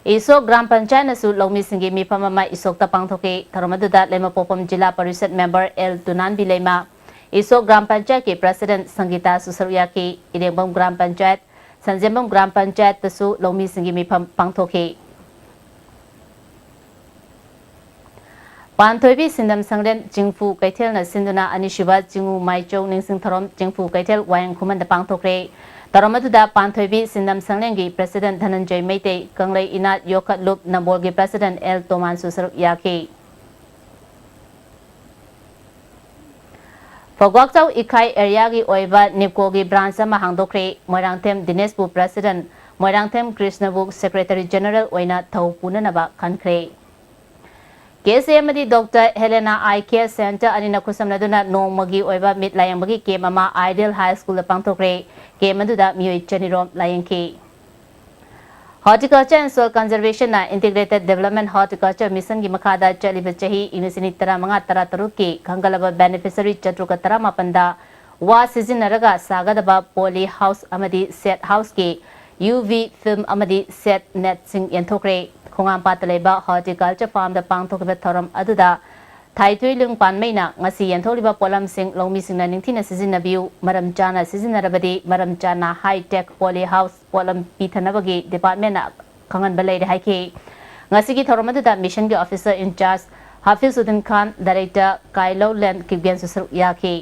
ꯏꯁꯣꯛ ꯒ꯭ꯔꯥꯝ ꯄꯟꯆꯥꯌꯠꯅꯁꯨ ꯂꯧꯃꯤꯁꯤꯡꯒꯤ ꯃꯤꯐꯝ ꯑꯃ ꯏꯁꯣꯛꯇ ꯄꯥꯡꯊꯣꯛꯈꯤ꯫ ꯊꯧꯔꯝ ꯑꯗꯨꯗ ꯂꯩꯃꯄꯣꯛꯐꯝ ꯖꯤꯂꯥ ꯄꯔꯤꯁꯠ member ꯑꯦꯜ ꯇꯨꯅꯥꯟꯕꯤ ꯂꯩꯃ, ꯏꯁꯣꯛ ꯒ꯭ꯔꯥꯝ ꯄꯟꯆꯥꯌꯠꯀꯤ president ꯁꯪꯒꯤꯇꯥꯁꯨ ꯁꯔꯨꯛ ꯌꯥꯈꯤ꯫ ꯏꯔꯦꯡꯕꯝ ꯒ꯭ꯔꯥꯝ ꯄꯟꯆꯥꯌꯠ, ꯁꯟꯖꯦꯝꯕꯝ ꯒ꯭ꯔꯥꯝ ꯄꯟꯆꯥꯌꯠꯇꯁꯨ ꯂꯧꯃꯤꯁꯤꯡꯒꯤ ꯃꯤꯐꯝ ꯄꯥꯡꯊꯣꯛꯈꯤ꯫ ꯄꯥꯟꯊꯣꯏꯕꯤ ꯁꯤꯟꯗꯝ ꯁꯪꯂꯦꯟ ꯆꯤꯡꯐꯨ ꯀꯩꯊꯦꯜꯅ ꯁꯤꯟꯗꯨꯅ ꯑꯅꯤꯁꯨꯕ ꯆꯤꯡꯉꯨ ꯃꯥꯏꯆꯧ ꯅꯤꯡꯁꯤꯡ ꯊꯧꯔꯝ ꯆꯤꯡꯐꯨ ꯀꯩꯊꯦꯜ ꯋꯥꯌꯦꯡ ꯈꯨꯃꯟꯗ ꯄꯥꯡꯊꯣꯛꯈ꯭ꯔꯦ꯫ ꯊꯧꯔꯝ ꯑꯗꯨꯗ ꯄꯥꯟꯊꯣꯏꯕꯤ ꯁꯤꯟꯗꯝ ꯁꯪꯂꯦꯟꯒꯤ president ꯙꯅꯟꯖꯣꯏ ꯃꯩꯇꯩ, ꯀꯪꯂꯩ ꯏꯅꯥꯠ ꯌꯣꯛꯈꯠꯂꯨꯞ ꯅꯝꯕꯣꯜꯒꯤ president ꯑꯦꯜ ꯇꯣꯃꯥꯟꯁꯨ ꯁꯔꯨꯛ ꯌꯥꯈꯤ꯫ ꯐꯧꯒ꯭ꯋꯥꯛꯆꯥꯎ ꯏꯈꯥꯏ area ꯒꯤ ꯑꯣꯏꯕ NEEPCO ꯒꯤ branch ꯑꯃ ꯍꯥꯡꯗꯣꯛꯈ꯭ꯔꯦ꯫ Moirangthem ꯗꯤꯅꯦꯁꯄꯨ president, Moirangthem ꯀ꯭ꯔꯤꯁꯅꯕꯨ secretary general ꯑꯣꯏꯅ ꯊꯧ ꯄꯨꯅꯅꯕ ꯈꯟꯈ꯭ꯔꯦ꯫ ꯀꯦ ꯑꯦꯁ ꯑꯦ ꯑꯃꯗꯤ ꯗꯣꯛꯇꯔ ꯍꯦꯂꯦꯅꯥ eye care center ꯑꯅꯤꯅ ꯈꯨꯠꯁꯝꯅꯗꯨꯅ ꯅꯣꯡꯃꯒꯤ ꯑꯣꯏꯕ ꯃꯤꯠ ꯂꯥꯌꯦꯡꯕꯒꯤ camp ꯑꯃ Ideal High School ꯗ ꯄꯥꯡꯊꯣꯛꯈ꯭ꯔꯦ꯫ Camp ꯑꯗꯨꯗ ꯃꯤꯑꯣꯏ ꯆꯅꯤꯔꯣꯝ ꯂꯥꯌꯦꯡꯈꯤ꯫ Horticulture and Soil Conservation ꯅ Integrated Development Horticulture Mission ꯒꯤ ꯃꯈꯥꯗ ꯆꯠꯂꯤꯕ ꯆꯍꯤ ꯏꯪ ꯂꯤꯁꯤꯡ ꯑꯅꯤ ꯇꯔꯥꯃꯉꯥ ꯇꯔꯥꯇꯔꯨꯛꯀꯤ ꯈꯟꯒꯠꯂꯕ beneficiary ꯆꯥꯇ꯭ꯔꯨꯛꯀ ꯇꯔꯥꯃꯥꯄꯟꯗ ꯋꯥ ꯁꯤꯖꯤꯟꯅꯔꯒ ꯁꯥꯒꯗꯕ poly house ꯑꯃꯗꯤ shade house ꯀꯤ UV film ꯑꯃꯗꯤ shade net ꯁꯤꯡ ꯌꯦꯟꯊꯣꯛꯈ꯭ꯔꯦ꯫ ꯈꯣꯡꯉꯥꯝꯄꯥꯠꯇ ꯂꯩꯕ horticulture farm ꯗ ꯄꯥꯡꯊꯣꯛꯈꯤꯕ ꯊꯧꯔꯝ ꯑꯗꯨꯗ ꯊꯥꯏꯊꯣꯏ ꯂꯨꯡꯄꯥꯟꯃꯩꯅ ꯉꯁꯤ ꯌꯦꯟꯊꯣꯛꯂꯤꯕ ꯄꯣꯠꯂꯝꯁꯤꯡ ꯂꯧꯃꯤꯁꯤꯡꯅ ꯅꯤꯡꯊꯤꯅ ꯁꯤꯖꯤꯟꯅꯕꯤꯌꯨ, ꯃꯔꯝ ꯆꯥꯅ ꯁꯤꯖꯤꯟꯅꯔꯕꯗꯤ ꯃꯔꯝ ꯆꯥꯅ ꯍꯥꯏ ꯇꯦꯛ ꯄꯣꯂꯤ ꯍꯥꯎꯁ ꯄꯣꯠꯂꯝ ꯄꯤꯊꯅꯕꯒꯤ ꯗꯤꯄꯥꯔꯠꯃꯦꯟꯅ ꯈꯪꯍꯟꯕ ꯂꯩꯔꯦ ꯍꯥꯏꯈꯤ꯫ ꯉꯁꯤꯒꯤ ꯊꯧꯔꯝ ꯑꯗꯨꯗ ꯃꯤꯁꯟꯒꯤ ꯑꯣꯐꯤꯁꯔ ꯏꯟꯆꯥꯔꯖ ꯍꯥꯐꯤꯖ ꯎꯗꯤꯟ ꯈꯥꯟ, ꯗꯥꯏꯔꯦꯛꯇꯔ ꯀꯥꯏꯂꯧꯂꯦꯟ ꯀꯤꯞꯒꯦꯟꯁꯨ ꯁꯔꯨꯛ ꯌꯥꯈꯤ꯫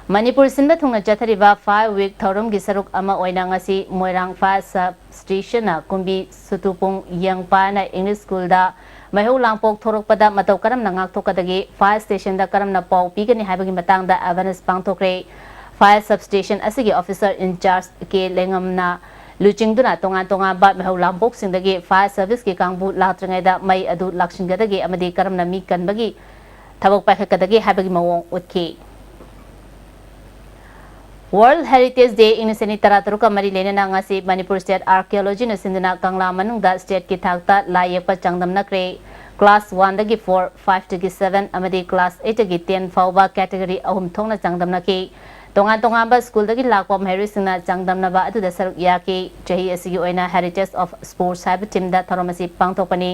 ꯃꯅꯤꯄꯨꯔ ꯁꯤꯟꯕ ꯊꯨꯡꯅ ꯆꯠꯊꯔꯤꯕ ꯐꯥꯏꯌꯔ ꯋꯤꯛ ꯊꯧꯔꯝꯒꯤ ꯁꯔꯨꯛ ꯑꯃ ꯑꯣꯏꯅ ꯉꯁꯤ ꯃꯣꯏꯔꯥꯡ ꯐꯥꯏꯌꯔ ꯁꯕ ꯁ꯭ꯇꯦꯁꯟꯅ ꯀꯨꯝꯕꯤ ꯁꯨꯇꯨꯄꯨꯡ ꯌꯦꯡꯄꯥꯅ ꯏꯪꯂꯤꯁ ꯁ꯭ꯀꯨꯜꯗ ꯃꯩꯍꯧ ꯂꯥꯡꯄꯣꯛ ꯊꯣꯔꯛꯄꯗ ꯃꯇꯧ ꯀꯔꯝꯅ ꯉꯥꯛꯊꯣꯛꯀꯗꯒꯦ, ꯐꯥꯏꯌꯔ ꯁ꯭ꯇꯦꯁꯟꯗ ꯀꯔꯝꯅ ꯄꯥꯎ ꯄꯤꯒꯅꯤ ꯍꯥꯏꯕꯒꯤ ꯃꯇꯥꯡꯗ ꯑꯦꯋꯦꯔꯅꯦꯁ ꯄꯥꯡꯊꯣꯛꯈ꯭ꯔꯦ꯫ ꯐꯥꯏꯌꯔ ꯁꯕ ꯁ꯭ꯇꯦꯁꯟ ꯑꯁꯤꯒꯤ ꯑꯣꯐꯤꯁꯔ ꯏꯟꯆꯥꯔꯖ ꯀꯦ ꯂꯩꯉꯝꯅ ꯂꯨꯆꯤꯡꯗꯨꯅ ꯇꯣꯉꯥꯟ ꯇꯣꯉꯥꯟꯕ ꯃꯩꯍꯧ ꯂꯥꯡꯄꯣꯛꯁꯤꯡꯗꯒꯤ ꯐꯥꯏꯌꯔ ꯁꯔꯚꯤꯁꯀꯤ ꯀꯥꯡꯕꯨ ꯂꯥꯛꯇ꯭ꯔꯤꯉꯩꯗ ꯃꯩ ꯑꯗꯨ ꯂꯥꯛꯁꯤꯟꯒꯗꯒꯦ ꯑꯃꯗꯤ ꯀꯔꯝꯅ ꯃꯤ ꯀꯟꯕꯒꯤ ꯊꯕꯛ ꯄꯥꯏꯈꯠꯀꯗꯒꯦ ꯍꯥꯏꯕꯒꯤ ꯃꯑꯣꯡ ꯎꯠꯈꯤ꯫ ꯋꯥꯔꯜꯗ ꯍꯦꯔꯤꯇꯦꯖ ꯗꯦ ꯏꯪ ꯂꯤꯁꯤꯡ ꯑꯅꯤ ꯇꯔꯥꯇꯔꯨꯛꯀ ꯃꯔꯤ ꯂꯩꯅꯅ ꯉꯁꯤ ꯃꯅꯤꯄꯨꯔ ꯁ꯭ꯇꯦꯠ ꯑꯥꯔꯀꯤꯑꯣꯂꯣꯖꯤꯅ ꯁꯤꯟꯗꯨꯅ ꯀꯪꯂꯥ ꯃꯅꯨꯡꯗ ꯁ꯭ꯇꯦꯠꯀꯤ ꯊꯥꯛꯇ ꯂꯥꯏ ꯌꯦꯛꯄ ꯆꯥꯡꯗꯝꯅꯈ꯭ꯔꯦ꯫ ꯀ꯭ꯂꯥꯁ ꯋꯥꯟꯗꯒꯤ ꯐꯣꯔ, ꯐꯥꯏꯚꯇꯒꯤ ꯁꯚꯦꯟ ꯑꯃꯗꯤ ꯀ꯭ꯂꯥꯁ ꯑꯩꯠꯇꯒꯤ ꯇꯦꯟ ꯐꯥꯎꯕ ꯀꯦꯇꯦꯒꯣꯔꯤ ꯑꯍꯨꯝ ꯊꯣꯛꯅ ꯆꯥꯡꯗꯝꯅꯈꯤ꯫ ꯇꯣꯉꯥꯟ ꯇꯣꯉꯥꯟꯕ ꯁ꯭ꯀꯨꯜꯗꯒꯤ ꯂꯥꯛꯄ ꯃꯍꯩꯔꯣꯏꯁꯤꯡꯅ ꯆꯥꯡꯗꯝꯅꯕ ꯑꯗꯨꯗ ꯁꯔꯨꯛ ꯌꯥꯈꯤ꯫ ꯆꯍꯤ ꯑꯁꯤꯒꯤ ꯑꯣꯏꯅ ꯍꯦꯔꯤꯇꯦꯖ ꯑꯣꯐ ꯁ꯭ꯄꯣꯔꯠꯁ ꯍꯥꯏꯕ ꯊꯤꯝꯗ ꯊꯧꯔꯝ ꯑꯁꯤ ꯄꯥꯡꯊꯣꯛꯄꯅꯤ꯫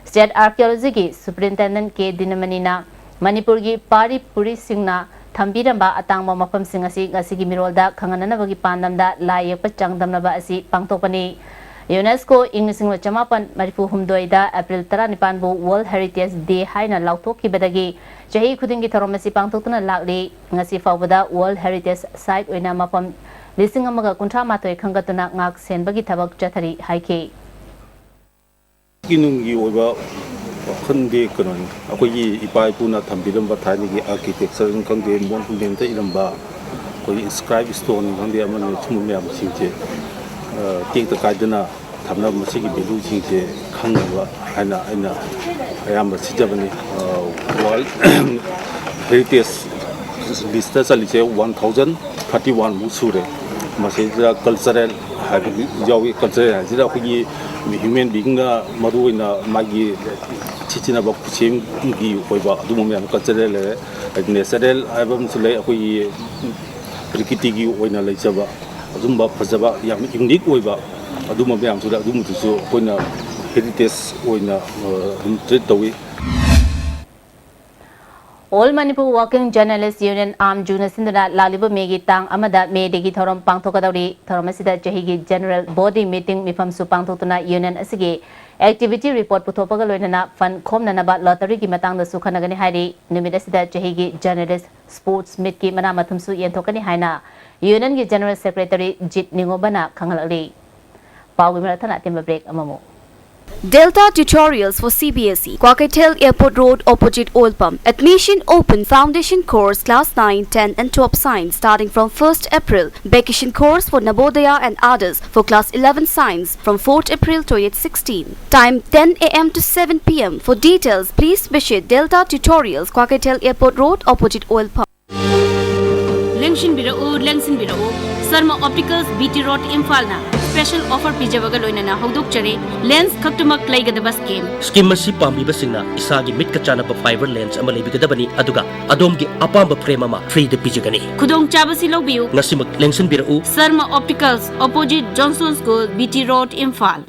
ꯁ꯭ꯇꯦꯠ ꯑꯥꯔꯀꯤꯑꯣꯂꯣꯖꯤꯒꯤ ꯁꯨꯄꯔꯤꯟꯇꯦꯟꯗꯦꯟꯠ ꯀꯦ ꯗꯤꯅꯃꯅꯤꯅ ꯃꯅꯤꯄꯨꯔꯒꯤ ꯄꯥꯔꯤ ꯄꯨꯔꯤꯁꯤꯡꯅ ꯊꯝꯕꯤꯔꯝꯕ ꯑꯇꯥꯡꯕ ꯃꯐꯝꯁꯤꯡ ꯑꯁꯤ ꯉꯁꯤꯒꯤ ꯃꯤꯔꯣꯜꯗ ꯈꯪꯍꯟꯅꯅꯕꯒꯤ ꯄꯥꯟꯗꯝꯗ ꯂꯥꯏ ꯌꯦꯛꯄ ꯆꯥꯡꯗꯝꯅꯕ ꯑꯁꯤ ꯄꯥꯡꯊꯣꯛꯄꯅꯤ꯫ ꯌꯨꯅꯦꯁꯀꯣ ꯏꯪ ꯂꯤꯁꯤꯡ ꯑꯃ ꯆꯃꯥꯄꯟ ꯃꯔꯤꯐꯨ ꯍꯨꯝꯗꯣꯏꯗ ꯑꯦꯄ꯭ꯔꯤꯜ ꯇꯔꯥꯅꯤꯄꯥꯟꯕꯨ ꯋꯥꯔꯜꯗ ꯍꯦꯔꯤꯇꯦꯖ ꯗꯦ ꯍꯥꯏꯅ ꯂꯥꯎꯊꯣꯛꯈꯤꯕꯗꯒꯤ ꯆꯍꯤ ꯈꯨꯗꯤꯡꯒꯤ ꯊꯧꯔꯝ ꯑꯁꯤ ꯄꯥꯡꯊꯣꯛꯇꯨꯅ ꯂꯥꯛꯂꯤ꯫ ꯉꯁꯤ ꯐꯥꯎꯕꯗ ꯋꯥꯔꯜꯗ ꯍꯦꯔꯤꯇꯦꯖ ꯁꯥꯏꯠ ꯑꯣꯏꯅ ꯃꯐꯝ ꯂꯤꯁꯤꯡ ꯑꯃꯒ ꯀꯨꯟꯊ꯭ꯔꯥ ꯃꯥꯊꯣꯏ ꯈꯟꯒꯠꯇꯨꯅ ꯉꯥꯛ ꯁꯦꯟꯕꯒꯤ ꯊꯕꯛ ꯆꯠꯊꯔꯤ ꯍꯥꯏꯈꯤ꯫ ꯀꯤ ꯅꯨꯡꯒꯤ ꯑꯣꯏꯕ ꯋꯥꯈꯜꯗꯤ ꯀꯩꯅꯣꯅꯤ, ꯑꯩꯈꯣꯏꯒꯤ ꯏꯄꯥ ꯏꯄꯨꯅ ꯊꯝꯕꯤꯔꯝꯕ ꯊꯥꯏꯅꯒꯤ ꯑꯥꯔꯀꯤꯇꯦꯛꯆꯔꯅꯤ ꯈꯪꯗꯦ, ꯃꯣꯟꯈꯨꯂꯦꯟꯗ ꯏꯔꯝꯕ ꯑꯩꯈꯣꯏꯒꯤ ꯏꯟꯁꯀ꯭ꯔꯥꯏꯕ ꯁ꯭ꯇꯣꯟ ꯈꯪꯗꯦ, ꯑꯃꯅ ꯁꯨꯝꯕ ꯃꯌꯥꯝꯁꯤꯡꯁꯦ, ꯑ, ꯇꯦꯛꯇ ꯀꯥꯏꯗꯅ ꯊꯝꯅꯕ, ꯃꯁꯤꯒꯤ ꯚꯦꯂꯨꯁꯤꯡꯁꯦ ꯈꯪꯅꯕ ꯍꯥꯏꯅ ꯑꯩꯅ ꯑꯌꯥꯝꯕ ꯁꯤꯖꯕꯅꯤ꯫ ꯑ, ꯋꯥꯔꯜꯗ ꯍꯦꯔꯤꯇꯦꯖ ꯂꯤꯁꯇ ꯆꯜꯂꯤꯁꯦ ꯋꯥꯟ ꯊꯥꯎꯖꯟ ꯊꯥꯔꯇꯤ ꯋꯥꯟꯃꯨꯛ ꯁꯨꯔꯦ꯫ ꯃꯁꯤꯗ ꯀꯜꯆꯔꯦꯜ ꯍꯥꯏꯕꯗꯤ ꯌꯥꯎꯏ꯫ ꯀꯜꯆꯔꯦꯜ ꯍꯥꯏꯁꯤꯗ ꯑꯩꯈꯣꯏꯒꯤ ꯍ꯭ꯌꯨꯃꯦꯟ ꯕꯤꯡꯅ ꯃꯔꯨꯑꯣꯏꯅ ꯃꯥꯒꯤ ꯁꯤꯖꯤꯟꯅꯕ ꯈꯨꯠꯁꯦꯝꯒꯤ ꯑꯣꯏꯕ ꯑꯗꯨꯒꯨꯝꯕ ꯃꯌꯥꯝ ꯀꯜꯆꯔꯦꯜ ꯂꯩꯔꯦ꯫ ꯅꯦꯆꯔꯦꯜ ꯍꯥꯏꯕ ꯑꯃꯁꯨ ꯂꯩ, ꯑꯩꯈꯣꯏꯒꯤ ꯄ꯭ꯔꯀꯤꯇꯤꯒꯤ ꯑꯣꯏꯅ ꯂꯩꯖꯕ ꯑꯗꯨꯝꯕ ꯐꯖꯕ ꯌꯥꯝ ꯌꯨꯅꯤꯛ ꯑꯣꯏꯕ ꯑꯗꯨꯝꯕ ꯃꯌꯥꯝꯁꯨ ꯂꯩ꯫ ꯑꯗꯨꯝꯕꯗꯨꯁꯨ ꯑꯩꯈꯣꯏꯅ ꯍꯦꯔꯤꯇꯦꯖ ꯑꯣꯏꯅ, ꯑ, ꯑꯗꯨꯝ ꯇ꯭ꯔꯤꯠ ꯇꯧꯏ꯫ All Manipur Working Journalist Union, AMJUꯅ ꯁꯤꯟꯗꯨꯅ ꯂꯥꯛꯂꯤꯕ ꯃꯦꯒꯤ ꯇꯥꯡ ꯑꯃꯗ ꯃꯦ ꯗꯦꯒꯤ ꯊꯧꯔꯝ ꯄꯥꯡꯊꯣꯛꯀꯗꯧꯔꯤ꯫ ꯊꯧꯔꯝ ꯑꯁꯤꯗ ꯆꯍꯤꯒꯤ General Body Meeting ꯃꯤꯐꯝꯁꯨ ꯄꯥꯡꯊꯣꯛꯇꯨꯅ ꯌꯨꯅꯤꯌꯟ ꯑꯁꯤꯒꯤ activity report ꯄꯨꯊꯣꯛꯄꯒ ꯂꯣꯏꯅꯅ fund ꯈꯣꯝꯅꯅꯕ lotteryꯒꯤ ꯃꯇꯥꯡꯗꯁꯨ ꯈꯟꯅꯒꯅꯤ ꯍꯥꯏꯔꯤ꯫ ꯅꯨꯃꯤꯠ ꯑꯁꯤꯗ ꯆꯍꯤꯒꯤ Journalist Sports Meetꯀꯤ ꯃꯅꯥ ꯃꯊꯨꯝꯁꯨ ꯌꯦꯟꯊꯣꯛꯀꯅꯤ ꯍꯥꯏꯅ ꯌꯨꯅꯤꯌꯟꯒꯤ General Secretary ꯖꯤꯠ ꯅꯤꯉꯣꯝꯕꯅ ꯈꯪꯍꯜꯂꯛꯂꯤ꯫ ꯄꯥꯎꯒꯤ ꯃꯔꯛ ꯊꯠꯅ ꯑꯇꯦꯟꯕ break ꯑꯃꯃꯨꯛ꯫ Delta Tutorials for C B S E, Kwakeithel Airport Road, opposite Oil Pump. Admission open. Foundation course, class nine, ten and twelve science, starting from first April. Vacation course for Navodaya and others for class eleven science from fourth April to eight sixteen. Time ten a m to seven p m. For details, please visit Delta Tutorials, Kwakeithel Airport Road, opposite Oil Pump. ꯂꯦꯡꯁꯤꯟꯕꯤꯔꯛꯎ, ꯂꯦꯡꯁꯤꯟꯕꯤꯔꯛꯎ꯫ Sharma Opticals, B T Road, ꯏꯝꯐꯥꯜꯅ special offer ꯄꯤꯖꯕꯒ ꯂꯣꯏꯅꯅ ꯍꯧꯗꯣꯛꯆꯔꯤ꯫ Lens ꯈꯛꯇꯃꯛ ꯂꯩꯒꯗꯕ scheme꯫ Scheme ꯑꯁꯤ ꯄꯥꯝꯕꯤꯕꯁꯤꯡꯅ ꯏꯁꯥꯒꯤ ꯃꯤꯠꯀ ꯆꯥꯟꯅꯕ fiber lens ꯑꯃ ꯂꯩꯕꯤꯒꯗꯕꯅꯤ, ꯑꯗꯨꯒ ꯑꯗꯣꯝꯒꯤ ꯑꯄꯥꯝꯕ frame ꯑꯃ freeꯗ ꯄꯤꯖꯒꯅꯤ꯫ ꯈꯨꯗꯣꯡꯆꯥꯕꯁꯤ ꯂꯧꯕꯤꯌꯨ꯫ ꯉꯁꯤꯃꯛ ꯂꯦꯡꯁꯤꯟꯕꯤꯔꯛꯎ꯫ Sharma Opticals, opposite Johnson School, B T Road, Imphal.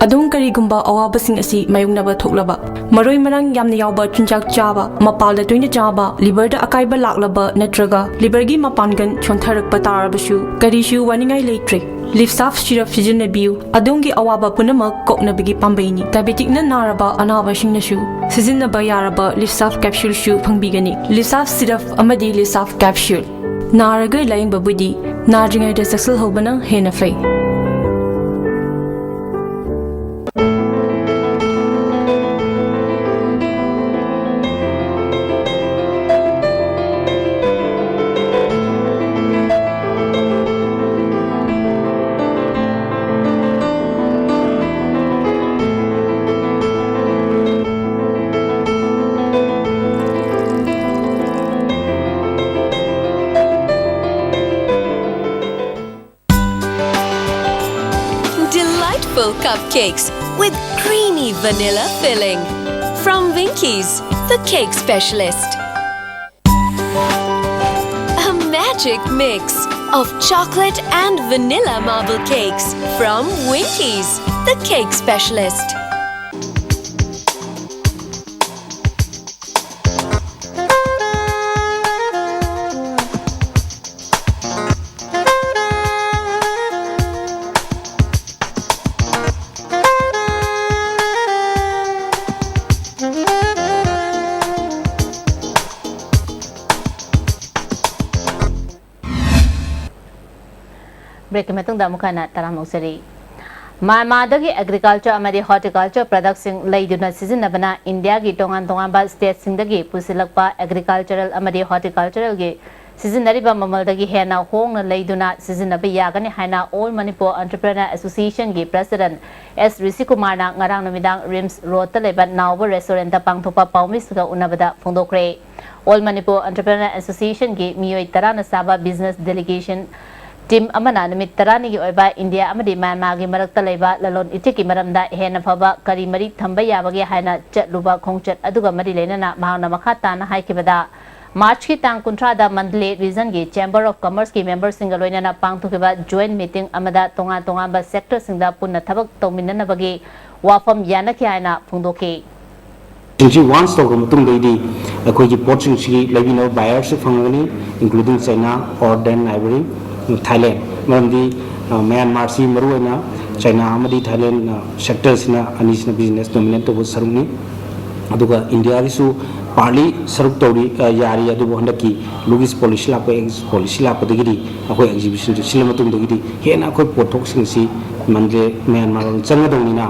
ꯑꯗꯣꯝ ꯀꯔꯤꯒꯨꯝꯕ ꯑꯋꯥꯕꯁꯤꯡ ꯑꯁꯤ ꯃꯥꯌꯣꯛꯅꯕ ꯊꯣꯛꯂꯕ, ꯃꯔꯣꯏ ꯃꯔꯥꯡ ꯌꯥꯝꯅ ꯌꯥꯎꯕ ꯆꯤꯟꯖꯥꯛ ꯆꯥꯕ, ꯃꯄꯥꯜꯗ ꯇꯣꯏꯅ ꯆꯥꯕ, liverꯗ ꯑꯀꯥꯏꯕ ꯂꯥꯛꯂꯕ ꯅꯠꯇ꯭ꯔꯒ liverꯒꯤ ꯃꯄꯥꯡꯒꯜ ꯁꯣꯟꯊꯔꯛꯄ ꯇꯥꯔꯕꯁꯨ, ꯀꯔꯤꯁꯨ ꯋꯥꯅꯤꯡꯉꯥꯏ ꯂꯩꯇ꯭ꯔꯦ꯫ Livsaf syrup ꯁꯤꯖꯤꯟꯅꯕꯤꯌꯨ꯫ ꯑꯗꯣꯝꯒꯤ ꯑꯋꯥꯕ ꯄꯨꯝꯅꯃꯛ ꯀꯣꯛꯅꯕꯒꯤ ꯄꯥꯝꯕꯩꯅꯤ꯫ Diabeticꯅ ꯅꯥꯔꯕ ꯑꯅꯥꯕꯁꯤꯡꯅꯁꯨ ꯁꯤꯖꯤꯟꯅꯕ ꯌꯥꯔꯕ Livsaf capsuleꯁꯨ ꯐꯪꯕꯤꯒꯅꯤ꯫ Livsaf syrup ꯑꯃꯗꯤ Livsaf capsule꯫ ꯅꯥꯔꯒ ꯂꯥꯌꯦꯡꯕꯕꯨꯗꯤ ꯅꯥꯗ꯭ꯔꯤꯉꯩꯗ ꯆꯦꯛꯁꯤꯜꯍꯧꯕꯅ ꯍꯦꯟꯅ ꯐꯩ꯫ Delightful cupcakes with creamy vanilla filling. From Winkies, the cake specialist. A magic mix of chocolate and vanilla marble cakes from Winkies, the cake specialist. ꯕ꯭ꯔꯦꯛꯀꯤ ꯃꯇꯨꯡꯗ ꯑꯃꯨꯛ ꯍꯟꯅ ꯇꯔꯥꯝꯅ ꯑꯣꯛꯆꯔꯤ꯫ ꯃ꯭ꯌꯥꯟꯃꯥꯔꯗꯒꯤ ꯑꯦꯒ꯭ꯔꯤꯀꯜꯆꯔ ꯑꯃꯗꯤ ꯍꯣꯔꯇꯤꯀꯜꯆꯔ ꯄ꯭ꯔꯗꯛꯁꯤꯡ ꯂꯩꯗꯨꯅ ꯁꯤꯖꯤꯟꯅꯕꯅ ꯏꯟꯗꯤꯌꯥꯒꯤ ꯇꯣꯉꯥꯟ ꯇꯣꯉꯥꯟꯕ ꯁ꯭ꯇꯦꯠꯁꯤꯡꯗꯒꯤ ꯄꯨꯁꯤꯜꯂꯛꯄ ꯑꯦꯒ꯭ꯔꯤꯀꯜꯆꯔꯦꯜ ꯑꯃꯗꯤ ꯍꯣꯔꯇꯤꯀꯜꯆꯔꯦꯜꯒꯤ ꯁꯤꯖꯤꯟꯅꯔꯤꯕ ꯃꯃꯜꯗꯒꯤ ꯍꯦꯟꯅ ꯍꯣꯡꯅ ꯂꯩꯗꯨꯅ ꯁꯤꯖꯤꯟꯅꯕ ꯌꯥꯒꯅꯤ ꯍꯥꯏꯅ ꯑꯣꯜ ꯃꯅꯤꯄꯨꯔ ꯑꯦꯟꯇꯔꯄ꯭ꯔꯦꯅꯔ ꯑꯦꯁꯣꯁꯤꯌꯦꯁꯟꯒꯤ ꯄ꯭ꯔꯦꯁꯤꯗꯦꯟꯠ ꯑꯦꯁ ꯔꯤꯁꯤꯀꯨꯃꯥꯔꯅ ꯉꯔꯥꯡ ꯅꯨꯃꯤꯗꯥꯡ ꯔꯤꯝꯁ ꯔꯣꯗꯇ ꯂꯩꯕ ꯅꯥꯎꯕ ꯔꯦꯁꯇꯨꯔꯦꯟꯠꯇ ꯄꯥꯡꯊꯣꯛꯄ ꯄꯥꯎꯃꯤꯁꯤꯡꯒ ꯎꯅꯕꯗ ꯐꯣꯡꯗꯣꯛꯈ꯭ꯔꯦ꯫ ꯑꯣꯜ ꯃꯅꯤꯄꯨꯔ ꯑꯦꯟꯇꯔꯄ꯭ꯔꯦꯅꯔ ꯑꯦꯁꯣꯁꯤꯌꯦꯁꯟꯒꯤ ꯃꯤꯑꯣꯏ ꯇꯔꯥꯅ ꯁꯥꯕ ꯕꯤꯖꯤꯅꯦꯁ ꯗꯦꯂꯤꯒꯦꯁꯟ ꯇꯤꯝ ꯑꯃꯅ ꯅꯨꯃꯤꯠ ꯇꯔꯥꯅꯤꯒꯤ ꯑꯣꯏꯕ ꯏꯟꯗꯤꯌꯥ ꯑꯃꯗꯤ ꯃ꯭ꯌꯥꯟꯃꯥꯔꯒꯤ ꯃꯔꯛꯇ ꯂꯩꯕ ꯂꯂꯣꯟ ꯏꯇꯤꯛꯀꯤ ꯃꯔꯝꯗ ꯍꯦꯟꯅ ꯐꯕ ꯀꯔꯤ ꯃꯔꯤ ꯊꯝꯕ ꯌꯥꯕꯒꯦ ꯍꯥꯏꯅ ꯆꯠꯂꯨꯕ ꯈꯣꯡꯆꯠ ꯑꯗꯨꯒ ꯃꯔꯤ ꯂꯩꯅꯅ ꯃꯍꯥꯛꯅ ꯃꯈꯥ ꯇꯥꯅ ꯍꯥꯏꯈꯤꯕꯗ, ꯃꯥꯔꯆꯀꯤ ꯇꯥꯡ ꯀꯨꯟꯊ꯭ꯔꯥꯗ ꯃꯟꯗꯂꯦ ꯔꯤꯖꯟꯒꯤ ꯆꯦꯝꯕꯔ ꯑꯣꯐ ꯀꯃꯔꯁꯀꯤ ꯃꯦꯝꯕꯔꯁꯤꯡꯒ ꯂꯣꯏꯅꯅ ꯄꯥꯡꯊꯣꯛꯈꯤꯕ ꯖꯣꯏꯟꯠ ꯃꯤꯇꯤꯡ ꯑꯃꯗ ꯇꯣꯉꯥꯟ ꯇꯣꯉꯥꯟꯕ ꯁꯦꯛꯇꯔꯁꯤꯡꯗ ꯄꯨꯟꯅ ꯊꯕꯛ ꯇꯧꯃꯤꯟꯅꯅꯕꯒꯤ ꯋꯥꯐꯝ ꯌꯥꯅꯈꯤ ꯍꯥꯏꯅ ꯐꯣꯡꯗꯣꯛꯈꯤ꯫ ꯁꯤꯡꯁꯤ ꯋꯥꯟꯁ ꯇꯧꯈ꯭ꯔ ꯃꯇꯨꯡꯗꯩꯗꯤ ꯑꯩꯈꯣꯏꯒꯤ ꯄꯣꯠꯁꯤꯡꯁꯤꯒꯤ ꯂꯩꯕꯤꯅꯕ ꯕꯥꯌꯔꯁꯨ ꯐꯪꯒꯅꯤ, including China or then neighboring Thailand꯫ ꯃꯔꯝꯗꯤ, ꯑ, ꯃ꯭ꯌꯥꯟꯃꯥꯔꯁꯤ ꯃꯔꯨꯑꯣꯏꯅ ꯆꯥꯏꯅꯥ ꯑꯃꯗꯤ ꯊꯥꯏꯂꯦꯟ, ꯑ, ꯁꯦꯛꯇꯔꯁꯤꯅ ꯑꯅꯤꯁꯤꯅ ꯕꯤꯖꯤꯅꯦꯁ ꯗꯣꯃꯤꯅꯦꯠ ꯇꯧꯕ ꯁꯔꯨꯛꯅꯤ꯫ ꯑꯗꯨꯒ ꯏꯟꯗꯤꯌꯥꯒꯤꯁꯨ ꯄꯥꯔꯠꯂꯤ ꯁꯔꯨꯛ ꯇꯧꯔꯤ, ꯑ, ꯌꯥꯔꯤ, ꯑꯗꯨꯕꯨ ꯍꯟꯗꯛꯀꯤ ꯂꯨꯒꯤꯁ ꯄꯣꯂꯤꯁꯤ ꯂꯥꯛꯄ, ꯑꯦꯛꯁ ꯄꯣꯂꯤꯁꯤ ꯂꯥꯛꯄꯗꯒꯤꯗꯤ ꯑꯩꯈꯣꯏ ꯑꯦꯛꯖꯤꯕꯤꯁꯟꯁꯦ ꯁꯤꯜꯂ ꯃꯇꯨꯡꯗꯒꯤꯗꯤ ꯍꯦꯟꯅ ꯑꯩꯈꯣꯏ ꯄꯣꯠꯊꯣꯛꯁꯤꯡꯁꯤ ꯃꯟꯗꯦ ꯃ꯭ꯌꯥꯟꯃꯥꯔ ꯂꯣꯝ ꯆꯪꯒꯗꯧꯅꯤꯅ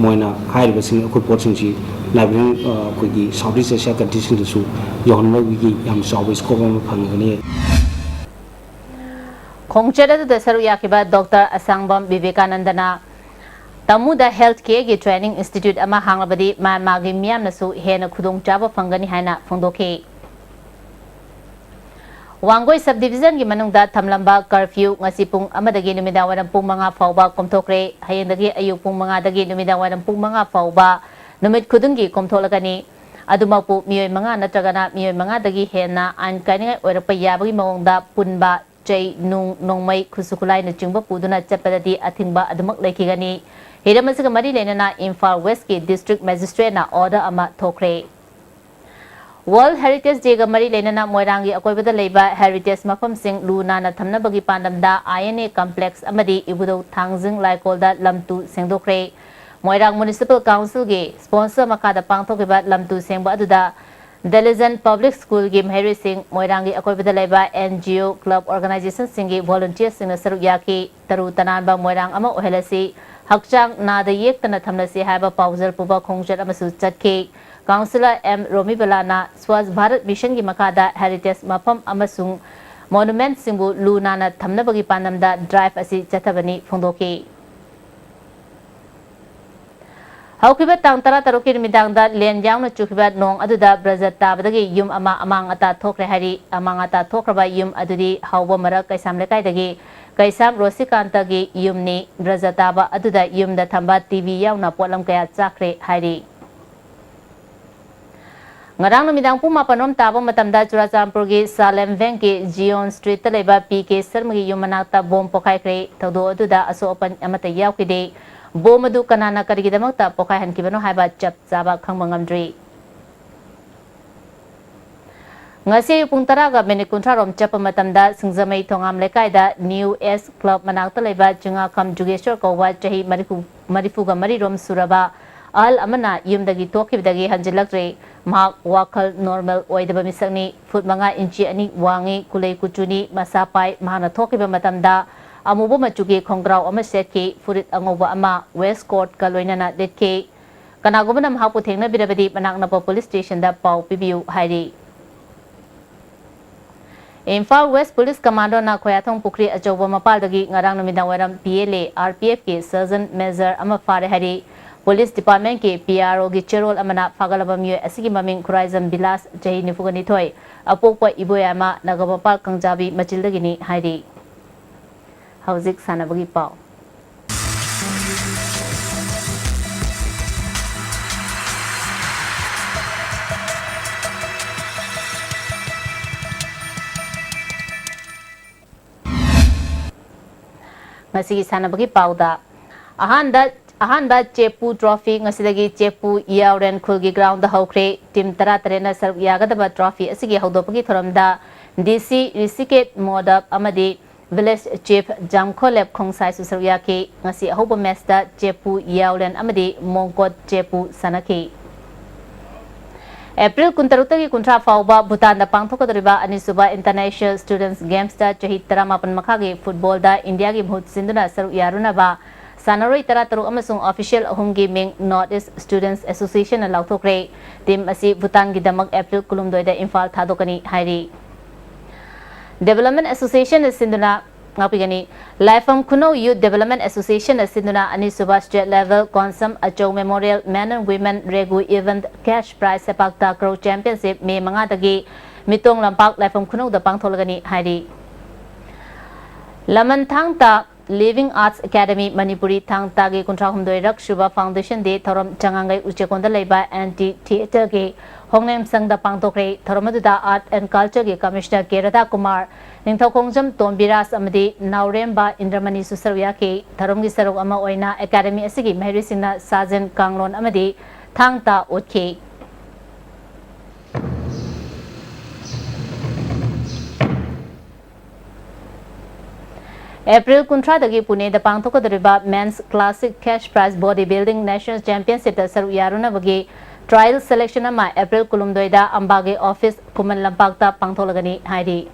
ꯃꯣꯏꯅ ꯍꯥꯏꯔꯤꯕꯁꯤꯡ ꯑꯩꯈꯣꯏ ꯄꯣꯠꯁꯤꯡꯁꯤ ꯅꯥꯏꯕꯔꯤꯡ, ꯑ, ꯑꯩꯈꯣꯏꯒꯤ ꯁꯥꯎꯠ ꯏꯁ ꯑꯦꯁꯤꯌꯥ ꯀꯟꯇ꯭ꯔꯤꯁꯤꯡꯗꯁꯨ ꯌꯧꯍꯟꯕꯒꯤ ꯌꯥꯝ ꯆꯥꯎꯕ ꯁ꯭ꯀꯣꯞ ꯑꯃ ꯐꯪꯒꯅꯤ꯫ ꯈꯣꯡꯆꯠ ꯑꯗꯨꯗ ꯁꯔꯨꯛ ꯌꯥꯈꯤꯕ ꯗꯣꯛꯇꯔ ꯑꯁꯥꯡꯕꯝ ꯕꯤꯕꯦꯀꯥꯅꯟꯗꯅ ꯇꯃꯨꯗ ꯍꯦꯜꯊ ꯀꯦꯌꯔꯒꯤ ꯇ꯭ꯔꯦꯅꯤꯡ ꯏꯟꯁꯇꯤꯇ꯭ꯌꯨꯠ ꯑꯃ ꯍꯥꯡꯂꯕꯗꯤ ꯃ꯭ꯌꯥꯟꯃꯥꯔꯒꯤ ꯃꯤꯌꯥꯝꯅꯁꯨ ꯍꯦꯟꯅ ꯈꯨꯗꯣꯡꯆꯥꯕ ꯐꯪꯒꯅꯤ ꯍꯥꯏꯅ ꯐꯣꯡꯗꯣꯛꯈꯤ꯫ ꯋꯥꯡꯒꯣꯏ ꯁꯕ ꯗꯤꯕꯤꯖꯟꯒꯤ ꯃꯅꯨꯡꯗ ꯊꯝꯂꯝꯕ ꯀꯔꯐ꯭ꯌꯨ ꯉꯁꯤ ꯄꯨꯡ ꯑꯃꯗꯒꯤ ꯅꯨꯃꯤꯗꯥꯡꯋꯥꯏꯔꯝ ꯄꯨꯡ ꯃꯉꯥ ꯐꯥꯎꯕ ꯀꯣꯝꯊꯣꯛꯈ꯭ꯔꯦ꯫ ꯍꯌꯦꯡꯗꯒꯤ ꯑꯌꯨꯛ ꯄꯨꯡ ꯃꯉꯥꯗꯒꯤ ꯅꯨꯃꯤꯗꯥꯡꯋꯥꯏꯔꯝ ꯄꯨꯡ ꯃꯉꯥ ꯐꯥꯎꯕ ꯅꯨꯃꯤꯠ ꯈꯨꯗꯤꯡꯒꯤ ꯀꯣꯝꯊꯣꯛꯂꯒꯅꯤ꯫ ꯑꯗꯨꯃꯛꯄꯨ ꯃꯤꯑꯣꯏ ꯃꯉꯥ ꯅꯠꯇ꯭ꯔꯒꯅ ꯃꯤꯑꯣꯏ ꯃꯉꯥꯗꯒꯤ ꯍꯦꯟꯅ ꯑꯥꯏꯟ ꯀꯥꯏꯅꯤꯡꯉꯥꯏ ꯑꯣꯏꯔꯛꯄ ꯌꯥꯕꯒꯤ ꯃꯑꯣꯡꯗ ꯄꯨꯟꯕ, ꯆꯩ, ꯅꯨꯡ, ꯅꯣꯡꯃꯩ, ꯈꯨꯠꯁꯨ ꯈꯨꯠꯂꯥꯏꯅꯆꯤꯡꯕ ꯄꯨꯗꯨꯅ ꯆꯠꯄꯗꯗꯤ ꯑꯊꯤꯡꯕ ꯑꯗꯨꯃꯛ ꯂꯩꯈꯤꯒꯅꯤ꯫ ꯍꯤꯔꯝ ꯑꯁꯤꯒ ꯃꯔꯤ ꯂꯩꯅꯅ ꯏꯝꯐꯥꯜ ꯋꯦꯁꯀꯤ ꯗꯤꯁꯇ꯭ꯔꯤꯛ ꯃꯦꯖꯤꯁꯇ꯭ꯔꯦꯠꯅ ꯑꯣꯔꯗꯔ ꯑꯃ ꯊꯣꯛꯈ꯭ꯔꯦ꯫ ꯋꯥꯔꯜꯗ ꯍꯦꯔꯤꯇꯦꯖ ꯗꯦꯒ ꯃꯔꯤ ꯂꯩꯅꯅ ꯃꯣꯏꯔꯥꯡꯒꯤ ꯑꯀꯣꯏꯕꯗ ꯂꯩꯕ ꯍꯦꯔꯤꯇꯦꯖ ꯃꯐꯝꯁꯤꯡ ꯂꯨ ꯅꯥꯟꯅ ꯊꯝꯅꯕꯒꯤ ꯄꯥꯟꯗꯝꯗ ꯑꯥꯏ ꯑꯦꯟ ꯑꯦ ꯀꯝꯄ꯭ꯂꯦꯛꯁ ꯑꯃꯗꯤ ꯏꯕꯨꯙꯧ ꯊꯥꯡꯖꯤꯡ ꯂꯥꯏꯀꯣꯜꯗ ꯂꯝ ꯇꯨ ꯁꯦꯡꯗꯣꯛꯈ꯭ꯔꯦ꯫ ꯃꯣꯏꯔꯥꯡ ꯃ꯭ꯌꯨꯅꯤꯁꯤꯄꯥꯜ ꯀꯥꯎꯟꯁꯤꯜꯒꯤ ꯁ꯭ꯄꯣꯟꯁꯔ ꯃꯈꯥꯗ ꯄꯥꯡꯊꯣꯛꯈꯤꯕ ꯂꯝ ꯇꯨ ꯁꯦꯡꯕ ꯑꯗꯨꯗ ꯗꯦꯂꯤꯖꯟ ꯄꯕ꯭ꯂꯤꯛ ꯁ꯭ꯀꯨꯜꯒꯤ ꯃꯍꯩꯔꯣꯏꯁꯤꯡ, ꯃꯣꯏꯔꯥꯡꯒꯤ ꯑꯀꯣꯏꯕꯗ ꯂꯩꯕ NGO club organizationꯁꯤꯡꯒꯤ volunteerꯁꯤꯡꯅ ꯁꯔꯨꯛ ꯌꯥꯈꯤ꯫ ꯇꯔꯨ ꯇꯅꯥꯟꯕ ꯃꯣꯏꯔꯥꯡ ꯑꯃ ꯑꯣꯏꯍꯜꯂꯁꯤ, ꯍꯛꯆꯥꯡ ꯅꯥꯗ ꯌꯦꯛꯇꯅ ꯊꯝꯂꯁꯤ ꯍꯥꯏꯕ ꯄꯥꯎꯖꯦꯜ ꯄꯨꯕ ꯈꯣꯡꯆꯠ ꯑꯃꯁꯨ ꯆꯠꯈꯤ꯫ ꯀꯥꯎꯟꯁꯤꯂꯔ ꯑꯦꯝ ꯔꯣꯃꯤꯕꯂꯥꯅ ꯁ꯭ꯋꯥꯁ ꯚꯥꯔꯠ ꯃꯤꯁꯟꯒꯤ ꯃꯈꯥꯗ heritage ꯃꯐꯝ ꯑꯃꯁꯨꯡ monuments ꯁꯤꯡꯕꯨ ꯂꯨ ꯅꯥꯟꯅ ꯊꯝꯅꯕꯒꯤ ꯄꯥꯟꯗꯝꯗ drive ꯑꯁꯤ ꯆꯠꯊꯕꯅꯤ ꯐꯣꯡꯗꯣꯛꯈꯤ꯫ ꯍꯧꯈꯤꯕ ꯇꯥꯡ ꯇꯔꯥꯇꯔꯨꯛꯀꯤ ꯅꯨꯃꯤꯗꯥꯡꯗ ꯂꯦꯟ ꯌꯥꯎꯅ ꯆꯨꯈꯤꯕ ꯅꯣꯡ ꯑꯗꯨꯗ ꯕ꯭ꯔꯖ ꯇꯥꯕꯗꯒꯤ ꯌꯨꯝ ꯑꯃ ꯑꯃꯥꯡ ꯑꯇꯥ ꯊꯣꯛꯈ꯭ꯔꯦ ꯍꯥꯏꯔꯤ꯫ ꯑꯃꯥꯡ ꯑꯇꯥ ꯊꯣꯛꯈ꯭ꯔꯕ ꯌꯨꯝ ꯑꯗꯨꯗꯤ ꯍꯥꯎꯕ ꯃꯔꯛ ꯀꯩꯁꯥꯝ ꯂꯩꯀꯥꯏꯗꯒꯤ ꯀꯩꯁꯥꯝ ꯔꯣꯁꯤꯀꯥꯟꯇꯒꯤ ꯌꯨꯝꯅꯤ꯫ ꯕ꯭ꯔꯖ ꯇꯥꯕ ꯑꯗꯨꯗ ꯌꯨꯝꯗ ꯊꯝꯕ TV ꯌꯥꯎꯅ ꯄꯣꯠꯂꯝ ꯀꯌꯥ ꯆꯥꯛꯈ꯭ꯔꯦ ꯍꯥꯏꯔꯤ꯫ ꯉꯔꯥꯡ ꯅꯨꯃꯤꯗꯥꯡ ꯄꯨꯡ ꯃꯥꯄꯟ ꯔꯣꯝ ꯇꯥꯕ ꯃꯇꯝꯗ ꯆꯨꯔꯥꯆꯥꯟꯄꯨꯔꯒꯤ ꯁꯥꯂꯦꯝ ꯕꯦꯡꯀꯤ ꯖꯤꯌꯣꯟ ꯁ꯭ꯇ꯭ꯔꯤꯠꯇ ꯂꯩꯕ ꯄꯤ ꯀꯦ ꯁꯔꯃꯒꯤ ꯌꯨꯝ ꯃꯅꯥꯛꯇ ꯕꯣꯝ ꯄꯣꯈꯥꯏꯈ꯭ꯔꯦ꯫ ꯊꯧꯗꯣꯛ ꯑꯗꯨꯗ ꯑꯁꯣꯛ ꯑꯄꯟ ꯑꯃꯠꯇ ꯌꯥꯎꯈꯤꯗꯦ꯫ ꯕꯣꯝ ꯑꯗꯨ ꯀꯅꯥꯅ ꯀꯔꯤꯒꯤꯗꯃꯛꯇ ꯄꯣꯈꯥꯏꯍꯟꯈꯤꯕꯅꯣ ꯍꯥꯏꯕ ꯆꯞ ꯆꯥꯕ ꯈꯪꯕ ꯉꯝꯗ꯭ꯔꯤ꯫ ꯉꯁꯤ ꯑꯌꯨꯛ ꯄꯨꯡ ꯇꯔꯥꯒ ꯃꯤꯅꯤꯠ ꯀꯨꯟꯊ꯭ꯔꯥ ꯔꯣꯝ ꯆꯠꯄ ꯃꯇꯝꯗ ꯁꯤꯡꯖꯃꯩ ꯊꯣꯉꯥꯝ ꯂꯩꯀꯥꯏꯗ ꯅ꯭ꯌꯨ ꯑꯦꯖ ꯀ꯭ꯂꯕ ꯃꯅꯥꯛꯇ ꯂꯩꯕ ꯆꯤꯡꯉꯥꯈꯝ ꯖꯨꯒꯦꯁꯣꯔ ꯀꯧꯕ ꯆꯍꯤ ꯃꯔꯤꯐꯨ, ꯃꯔꯤꯐꯨꯒ ꯃꯔꯤ ꯔꯣꯝ ꯁꯨꯔꯕ ꯑꯍꯜ ꯑꯃꯅ ꯌꯨꯝꯗꯒꯤ ꯊꯣꯛꯈꯤꯕꯗꯒꯤ ꯍꯟꯖꯤꯜꯂꯛꯇ꯭ꯔꯦ꯫ ꯃꯍꯥꯛ ꯋꯥꯈꯜ ꯅꯣꯔꯃꯦꯜ ꯑꯣꯏꯗꯕ ꯃꯤꯁꯛꯅꯤ꯫ ꯐꯨꯠ ꯃꯉꯥ ꯏꯟꯆꯤ ꯑꯅꯤ ꯋꯥꯡꯉꯤ, ꯀꯨꯂꯩ ꯀꯨꯆꯨꯅꯤ, ꯃꯁꯥ ꯄꯥꯏ꯫ ꯃꯍꯥꯛꯅ ꯊꯣꯛꯈꯤꯕ ꯃꯇꯝꯗ ꯑꯃꯨꯕ ꯃꯆꯨꯒꯤ ꯈꯣꯡꯒ꯭ꯔꯥꯎ ꯑꯃ ꯁꯦꯠꯈꯤ, ꯐꯨꯔꯤꯠ ꯑꯉꯧꯕ ꯑꯃ, ꯋꯦꯁ ꯀꯣꯠꯀ ꯂꯣꯏꯅꯅ ꯂꯤꯠꯈꯤ꯫ ꯀꯅꯥꯒꯨꯝꯕꯅ ꯃꯍꯥꯛꯄꯨ ꯊꯦꯡꯅꯕꯤꯔꯕꯗꯤ ꯃꯅꯥꯛ ꯅꯛꯄ ꯄꯨꯂꯤꯁ ꯁ꯭ꯇꯦꯁꯟꯗ ꯄꯥꯎ ꯄꯤꯕꯤꯌꯨ ꯍꯥꯏꯔꯤ꯫ ꯏꯝꯐꯥꯜ ꯋꯦꯁ ꯄꯨꯂꯤꯁ ꯀꯃꯥꯟꯗꯣꯅ ꯈꯣꯌꯥꯊꯣꯡ ꯄꯨꯈ꯭ꯔꯤ ꯑꯆꯧꯕ ꯃꯄꯥꯜꯗꯒꯤ ꯉꯔꯥꯡ ꯅꯨꯃꯤꯗꯥꯡ ꯋꯥꯏꯔꯝ PLA, RPFꯀꯤ ꯁꯔꯖꯟ ꯃꯦꯖꯔ ꯑꯃ ꯐꯥꯔꯦ ꯍꯥꯏꯔꯤ꯫ ꯄꯨꯂꯤꯁ ꯗꯤꯄꯥꯔꯠꯃꯦꯟꯀꯤ PROꯒꯤ ꯆꯦꯔꯣꯜ ꯑꯃꯅ ꯐꯥꯒꯠꯂꯕ ꯃꯤꯑꯣꯏ ꯑꯁꯤꯒꯤ ꯃꯃꯤꯡ ꯈꯨꯔꯥꯏꯖꯝ ꯕꯤꯂꯥꯁ, ꯆꯍꯤ ꯅꯤꯐꯨꯒ ꯅꯤꯊꯣꯏ, ꯑꯄꯣꯛꯄ ꯏꯕꯣꯌꯥꯏꯃ, ꯅꯒꯥꯃꯄꯥꯜ ꯀꯥꯡꯖꯥꯕꯤ ꯃꯆꯤꯜꯗꯒꯤꯅꯤ ꯍꯥꯏꯔꯤ꯫ ꯍꯧꯖꯤꯛ ꯁꯥꯟꯅꯕꯒꯤ ꯄꯥꯎ꯫ ꯉꯁꯤꯒꯤ ꯁꯥꯟꯅꯕꯒꯤ ꯄꯥꯎꯗ ꯑꯍꯥꯟꯕ, ꯑꯍꯥꯟꯕ ꯆꯦꯄꯨ ꯇ꯭ꯔꯣꯐꯤ ꯉꯁꯤꯗꯒꯤ ꯆꯦꯄꯨ ꯌꯥꯎꯔꯦꯟ ꯈꯨꯜꯒꯤ ꯒ꯭ꯔꯥꯎꯟꯗ ꯍꯧꯈ꯭ꯔꯦ꯫ ꯇꯤꯝ ꯇꯔꯥꯇꯔꯦꯠꯅ ꯁꯔꯨꯛ ꯌꯥꯒꯗꯕ ꯇ꯭ꯔꯣꯐꯤ ꯑꯁꯤꯒꯤ ꯍꯧꯗꯣꯛꯄꯒꯤ ꯊꯧꯔꯝꯗ DC ꯔꯤꯁꯤꯀꯦꯠ ꯃꯣꯗꯞ ꯑꯃꯗꯤ ꯚꯤꯂꯦꯖ ꯆꯤꯐ ꯖꯥꯝꯈꯣꯂꯦꯞ ꯈꯣꯡꯁꯥꯏꯁꯨ ꯁꯔꯨꯛ ꯌꯥꯈꯤ꯫ ꯉꯁꯤ ꯑꯍꯧꯕ ꯃꯦꯆꯇ ꯆꯦꯄꯨ ꯌꯥꯎꯂꯦꯟ ꯑꯃꯗꯤ ꯃꯣꯡꯀꯣꯠ ꯆꯦꯄꯨ ꯁꯥꯟꯅꯈꯤ꯫ ꯑꯦꯄ꯭ꯔꯤꯜ ꯀꯨꯟꯇꯔꯨꯛꯇꯒꯤ ꯀꯨꯟꯊ꯭ꯔꯥ ꯐꯥꯎꯕ ꯚꯨꯇꯥꯟꯗ ꯄꯥꯡꯊꯣꯛꯀꯗꯧꯔꯤꯕ ꯑꯅꯤꯁꯨꯕ International Students Gamesꯇ ꯆꯍꯤ ꯇꯔꯥꯃꯥꯄꯟ ꯃꯈꯥꯒꯤ ꯐꯨꯠꯕꯣꯜꯗ ꯏꯟꯗꯤꯌꯥꯒꯤ ꯃꯍꯨꯠ ꯁꯤꯟꯗꯨꯅ ꯁꯔꯨꯛ ꯌꯥꯔꯨꯅꯕ ꯁꯥꯟꯅꯔꯣꯏ ꯇꯔꯥꯇꯔꯨꯛ ꯑꯃꯁꯨꯡ official ꯑꯍꯨꯝꯒꯤ ꯃꯤꯡ North East Students Associationꯅ ꯂꯥꯎꯊꯣꯛꯈ꯭ꯔꯦ꯫ Team ꯑꯁꯤ ꯚꯨꯇꯥꯟꯒꯤꯗꯃꯛ ꯑꯦꯄ꯭ꯔꯤꯜ ꯀꯨꯟꯍꯨꯝꯗꯣꯏꯗ ꯏꯝꯐꯥꯜ ꯊꯥꯗꯣꯛꯀꯅꯤ ꯍꯥꯏꯔꯤ꯫ Development Associationꯅ ꯁꯤꯟꯗꯨꯅ ꯉꯥꯛꯄꯤꯒꯅꯤ꯫ ꯂꯥꯏꯐꯝ ꯈꯨꯅꯧ Youth Development Associationꯅ ꯁꯤꯟꯗꯨꯅ ꯑꯅꯤꯁꯨꯕ State Level ꯀꯣꯟꯁꯝ ꯑꯆꯧ Memorial Men and Women Regu Event Cash Prize ꯁꯦꯄꯥꯛ ꯇꯥꯀ꯭ꯔꯧ Championship ꯃꯦ ꯃꯉꯥꯗꯒꯤ ꯃꯤꯇꯣꯡ ꯂꯝꯄꯥꯛ ꯂꯥꯏꯐꯝ ꯈꯨꯅꯧꯗ ꯄꯥꯡꯊꯣꯛꯂꯒꯅꯤ ꯍꯥꯏꯔꯤ꯫ ꯂꯃꯟ ꯊꯥꯡ ꯇꯥ Living Arts Academy ꯃꯅꯤꯄꯨꯔꯤ ꯊꯥꯡ ꯇꯥꯒꯤ ꯀꯨꯟꯊ꯭ꯔꯥ ꯍꯨꯝꯗꯣꯏꯔꯛ ꯁꯨꯕ Foundation Day ꯊꯧꯔꯝ ꯆꯉꯥꯡꯒꯩ ꯎꯆꯦꯛꯀꯣꯟꯗ ꯂꯩꯕ Anti Theatreꯒꯤ ꯍꯣꯡꯂꯦꯝ ꯁꯪꯗ ꯄꯥꯡꯊꯣꯛꯈ꯭ꯔꯦ꯫ ꯊꯧꯔꯝ ꯑꯗꯨꯗ Art and Cultureꯒꯤ Commissioner ꯀꯦ ꯔꯥꯙꯥꯀꯨꯃꯥꯔ, ꯅꯤꯡꯊꯧꯈꯣꯡꯖꯝ ꯇꯣꯝꯕꯤꯔꯥꯖ ꯑꯃꯗꯤ ꯅꯥꯎꯔꯦꯝꯕ ꯏꯟꯗ꯭ꯔꯃꯅꯤꯁꯨ ꯁꯔꯨꯛ ꯌꯥꯈꯤ꯫ ꯊꯧꯔꯝꯒꯤ ꯁꯔꯨꯛ ꯑꯃ ꯑꯣꯏꯅ Academy ꯑꯁꯤꯒꯤ ꯃꯍꯩꯔꯣꯏꯁꯤꯡꯅ ꯁꯥꯖꯦꯟ ꯀꯥꯡꯂꯣꯟ ꯑꯃꯗꯤ ꯊꯥꯡ ꯇꯥ ꯎꯠꯈꯤ꯫ ꯑꯦꯄ꯭ꯔꯤꯜ ꯀꯨꯟꯊ꯭ꯔꯥꯗꯒꯤ ꯄꯨꯅꯦꯗ ꯄꯥꯡꯊꯣꯛꯀꯗꯧꯔꯤꯕ Men's Classic Cash Prize Body Building National Championshipꯇ ꯁꯔꯨꯛ ꯌꯥꯔꯨꯅꯕꯒꯤ trial selection ꯑꯃ ꯑꯦꯄ꯭ꯔꯤꯜ ꯀꯨꯟꯍꯨꯝꯗꯣꯏꯗ ꯑꯝꯕꯥꯒꯤ office ꯈꯨꯃꯟ ꯂꯝꯄꯥꯛꯇ ꯄꯥꯡꯊꯣꯛꯂꯒꯅꯤ ꯍꯥꯏꯔꯤ꯫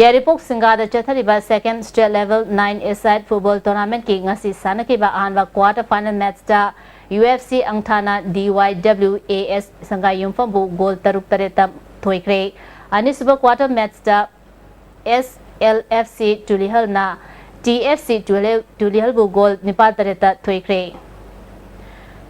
ꯌꯥꯏꯔꯤꯄꯣꯛ ꯁꯤꯡꯒꯥꯗ ꯆꯠꯊꯔꯤꯕ Second State Level Nine A-side Football Tournamentꯀꯤ ꯉꯁꯤ ꯁꯥꯟꯅꯈꯤꯕ ꯑꯍꯥꯟꯕ quarter final matchꯇ U F C ꯑꯪꯊꯥꯅ D Y W A S ꯁꯪꯒꯥꯏ ꯌꯨꯝꯐꯝꯕꯨ ꯒꯣꯜ ꯇꯔꯨꯛ ꯇꯔꯦꯠꯇ ꯊꯣꯏꯈ꯭ꯔꯦ꯫ ꯑꯅꯤꯁꯨꯕ quarter matchꯇ S L F C ꯇꯨꯂꯤꯍꯜꯅ T F C ꯇꯨꯂꯤꯍꯜ-, ꯇꯨꯂꯤꯍꯜꯕꯨ ꯒꯣꯜ ꯅꯤꯄꯥꯜ ꯇꯔꯦꯠꯇ ꯊꯣꯏꯈ꯭ꯔꯦ꯫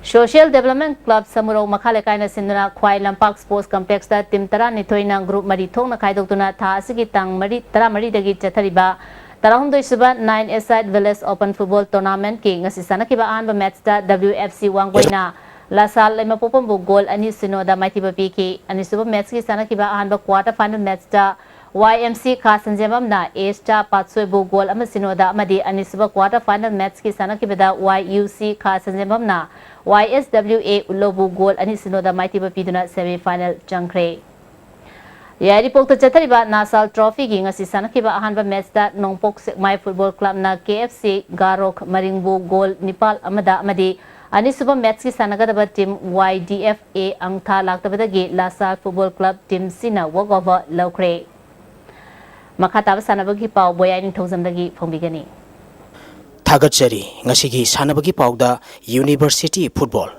Social Development Club ꯁꯃꯨꯔꯧ ꯃꯈꯥ ꯂꯩꯀꯥꯏꯅ ꯁꯤꯟꯗꯨꯅ ꯈ꯭ꯋꯥꯏ ꯂꯝꯄꯥꯛ Sports Complexꯇ team ꯇꯔꯥꯅꯤꯊꯣꯏꯅ group ꯃꯔꯤ ꯊꯣꯛꯅ ꯈꯥꯏꯗꯣꯛꯇꯨꯅ ꯊꯥ ꯑꯁꯤꯒꯤ ꯇꯥꯡ ꯃꯔꯤ, ꯇꯔꯥꯃꯔꯤꯗꯒꯤ ꯆꯠꯊꯔꯤꯕ ꯇꯔꯥꯍꯨꯝꯗꯣꯏꯁꯨꯕ Nine A-side Village Open Football Tournamentꯀꯤ ꯉꯁꯤ ꯁꯥꯟꯅꯈꯤꯕ ꯑꯍꯥꯟꯕ matchꯇ W F C ꯋꯥꯡꯒꯣꯏꯅ ꯂꯥꯁꯥꯜ ꯂꯩꯃꯄꯣꯛꯄꯝꯕꯨ ꯒꯣꯜ ꯑꯅꯤ ꯁꯤꯅꯣꯗ ꯃꯥꯏꯊꯤꯕ ꯄꯤꯈꯤ꯫ ꯑꯅꯤꯁꯨꯕ matchꯀꯤ ꯁꯥꯟꯅꯈꯤꯕ ꯑꯍꯥꯟꯕ quarter final matchꯇ Y M C ꯈꯥ ꯁꯟꯖꯦꯝꯕꯝꯅ A-star ꯄꯥꯠꯁꯣꯏꯕꯨ ꯒꯣꯜ ꯑꯃ ꯁꯤꯅꯣꯗ ꯑꯃꯗꯤ ꯑꯅꯤꯁꯨꯕ quarter final matchꯀꯤ ꯁꯥꯟꯅꯈꯤꯕꯗ Y U C ꯈꯥ ꯁꯟꯖꯦꯝꯕꯝꯅ Y S W A ꯎꯠꯂꯧꯕꯨ ꯒꯣꯜ ꯑꯅꯤ ꯁꯤꯅꯣꯗ ꯃꯥꯏꯊꯤꯕ ꯄꯤꯗꯨꯅ semi final ꯆꯪꯈ꯭ꯔꯦ꯫ ꯌꯥꯏꯔꯤꯄꯣꯛꯇ ꯆꯠꯊꯔꯤꯕ ꯅꯥꯁꯥꯜ Trophyꯒꯤ ꯉꯁꯤ ꯁꯥꯟꯅꯈꯤꯕ ꯑꯍꯥꯟꯕ matchꯇ ꯅꯣꯡꯄꯣꯛ ꯁꯦꯛꯃꯥꯏ Football Clubꯅ K F C ꯒꯥꯔꯣꯛ ꯃꯔꯤꯡꯕꯨ ꯒꯣꯜ ꯅꯤꯄꯥꯜ ꯑꯃꯗ ꯑꯃꯗꯤ ꯑꯅꯤꯁꯨꯕ ꯃꯦꯠꯁꯀꯤ ꯁꯥꯟꯅꯒꯗꯕ team Y D F A ꯑꯪꯊꯥ ꯂꯥꯛꯇꯕꯗꯒꯤ ꯂꯥꯁꯥ ꯐꯨꯠꯕꯣꯜ ꯀ꯭ꯂꯕ ꯇꯤꯝꯁꯤꯅ ꯋꯥꯛ ꯑꯣꯚꯔ ꯂꯧꯈ꯭ꯔꯦ꯫ ꯃꯈꯥ ꯇꯥꯕ ꯁꯥꯟꯅꯕꯒꯤ ꯄꯥꯎ ꯕꯣꯌꯥꯏ ꯅꯤꯡꯊꯧꯖꯝꯗꯒꯤ ꯐꯣꯡꯕꯤꯒꯅꯤ꯫ ꯊꯥꯒꯠꯆꯔꯤ꯫ ꯉꯁꯤꯒꯤ ꯁꯥꯟꯅꯕꯒꯤ ꯄꯥꯎꯗ ꯌꯨꯅꯤꯚꯔꯁꯤꯇꯤ ꯐꯨꯠꯕꯣꯜ꯫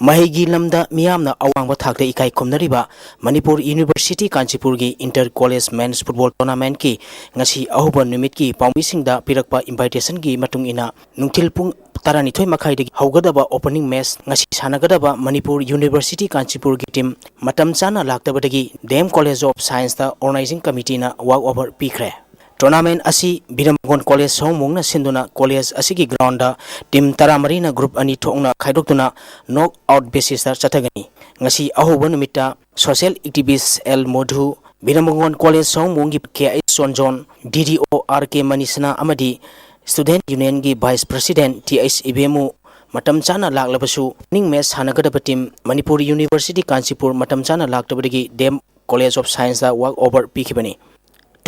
ꯃꯍꯩꯒꯤ ꯂꯝꯗ ꯃꯤꯌꯥꯝꯅ ꯑꯋꯥꯡꯕ ꯊꯥꯛꯇ ꯏꯀꯥꯏ ꯈꯨꯝꯅꯔꯤꯕ ꯃꯅꯤꯄꯨꯔ ꯌꯨꯅꯤꯚꯔꯁꯤꯇꯤ ꯀꯥꯟꯆꯤꯄꯨꯔꯒꯤ ꯏꯟꯇꯔ ꯀꯣꯂꯦꯖ ꯃꯦꯟꯁ ꯐꯨꯠꯕꯣꯜ ꯇꯣꯔꯅꯥꯃꯦꯟꯠꯀꯤ ꯉꯁꯤ ꯑꯍꯧꯕ ꯅꯨꯃꯤꯠꯀꯤ ꯄꯥꯎꯃꯤꯁꯤꯡꯗ ꯄꯤꯔꯛꯄ ꯏꯟꯚꯥꯏꯇꯦꯁꯟꯒꯤ ꯃꯇꯨꯡ ꯏꯟꯅ, ꯅꯨꯡꯊꯤꯜ ꯄꯨꯡ ꯇꯔꯥꯅꯤꯊꯣꯏ ꯃꯈꯥꯏꯗꯒꯤ ꯍꯧꯒꯗꯕ ꯑꯣꯄꯅꯤꯡ ꯃꯦꯆ ꯉꯁꯤ ꯁꯥꯟꯅꯒꯗꯕ ꯃꯅꯤꯄꯨꯔ ꯌꯨꯅꯤꯚꯔꯁꯤꯇꯤ ꯀꯥꯟꯆꯤꯄꯨꯔꯒꯤ ꯇꯤꯝ ꯃꯇꯝ ꯆꯥꯅ ꯂꯥꯛꯇꯕꯗꯒꯤ ꯗꯤ ꯑꯦꯝ ꯀꯣꯂꯦꯖ ꯑꯣꯐ ꯁꯥꯏꯟꯁꯇ ꯑꯣꯔꯒꯅꯥꯏꯖꯤꯡ ꯀꯃꯤꯇꯤꯅ ꯋꯥꯛ ꯑꯣꯚꯔ ꯄꯤꯈ꯭ꯔꯦ꯫ ꯇꯣꯔꯅꯥꯃꯦꯟꯠ ꯑꯁꯤ ꯕꯤꯔꯝꯒꯣꯟ ꯀꯣꯂꯦꯖ ꯁꯑꯣꯝꯃꯨꯡꯅ ꯁꯤꯟꯗꯨꯅ ꯀꯣꯂꯦꯖ ꯑꯁꯤꯒꯤ ꯒ꯭ꯔꯥꯎꯟꯗ ꯇꯤꯝ ꯇꯔꯥꯃꯔꯤꯅ ꯒ꯭ꯔꯨꯞ ꯑꯅꯤ ꯊꯣꯛꯅ ꯈꯥꯏꯗꯣꯛꯇꯨꯅ ꯅꯣꯛ ꯑꯥꯎꯠ ꯕꯦꯁꯤꯁꯇ ꯆꯠꯊꯒꯅꯤ꯫ ꯉꯁꯤ ꯑꯍꯧꯕ ꯅꯨꯃꯤꯠꯇ social activist L Modhu, Biramangol college ꯁꯑꯣꯝꯃꯨꯡꯒꯤ K H Chonjon, D D O R K Manisana ꯑꯃꯗꯤ ꯁ꯭ꯇꯨꯗꯦꯟꯠ ꯌꯨꯅꯤꯌꯟꯒꯤ ꯚꯥꯏꯁ ꯄ꯭ꯔꯁꯤꯗꯦꯟꯠ ꯇꯤ ꯑꯩꯆ ꯏꯕꯦꯝꯃꯨ ꯃꯇꯝ ꯆꯥꯅ ꯂꯥꯛꯂꯕꯁꯨ, ꯑꯣꯄꯅꯤꯡ ꯃꯦꯆ ꯁꯥꯟꯅꯒꯗꯕ ꯇꯤꯝ ꯃꯅꯤꯄꯨꯔ ꯌꯨꯅꯤꯚꯔꯁꯤꯇꯤ ꯀꯥꯟꯆꯤꯄꯨꯔ ꯃꯇꯝ ꯆꯥꯅ ꯂꯥꯛꯇꯕꯗꯒꯤ ꯗꯤ ꯑꯦꯝ ꯀꯣꯂꯦꯖ ꯑꯣꯐ ꯁꯥꯏꯟꯁꯇ ꯋꯥꯛ ꯑꯣꯚꯔ ꯄꯤꯈꯤꯕꯅꯤ꯫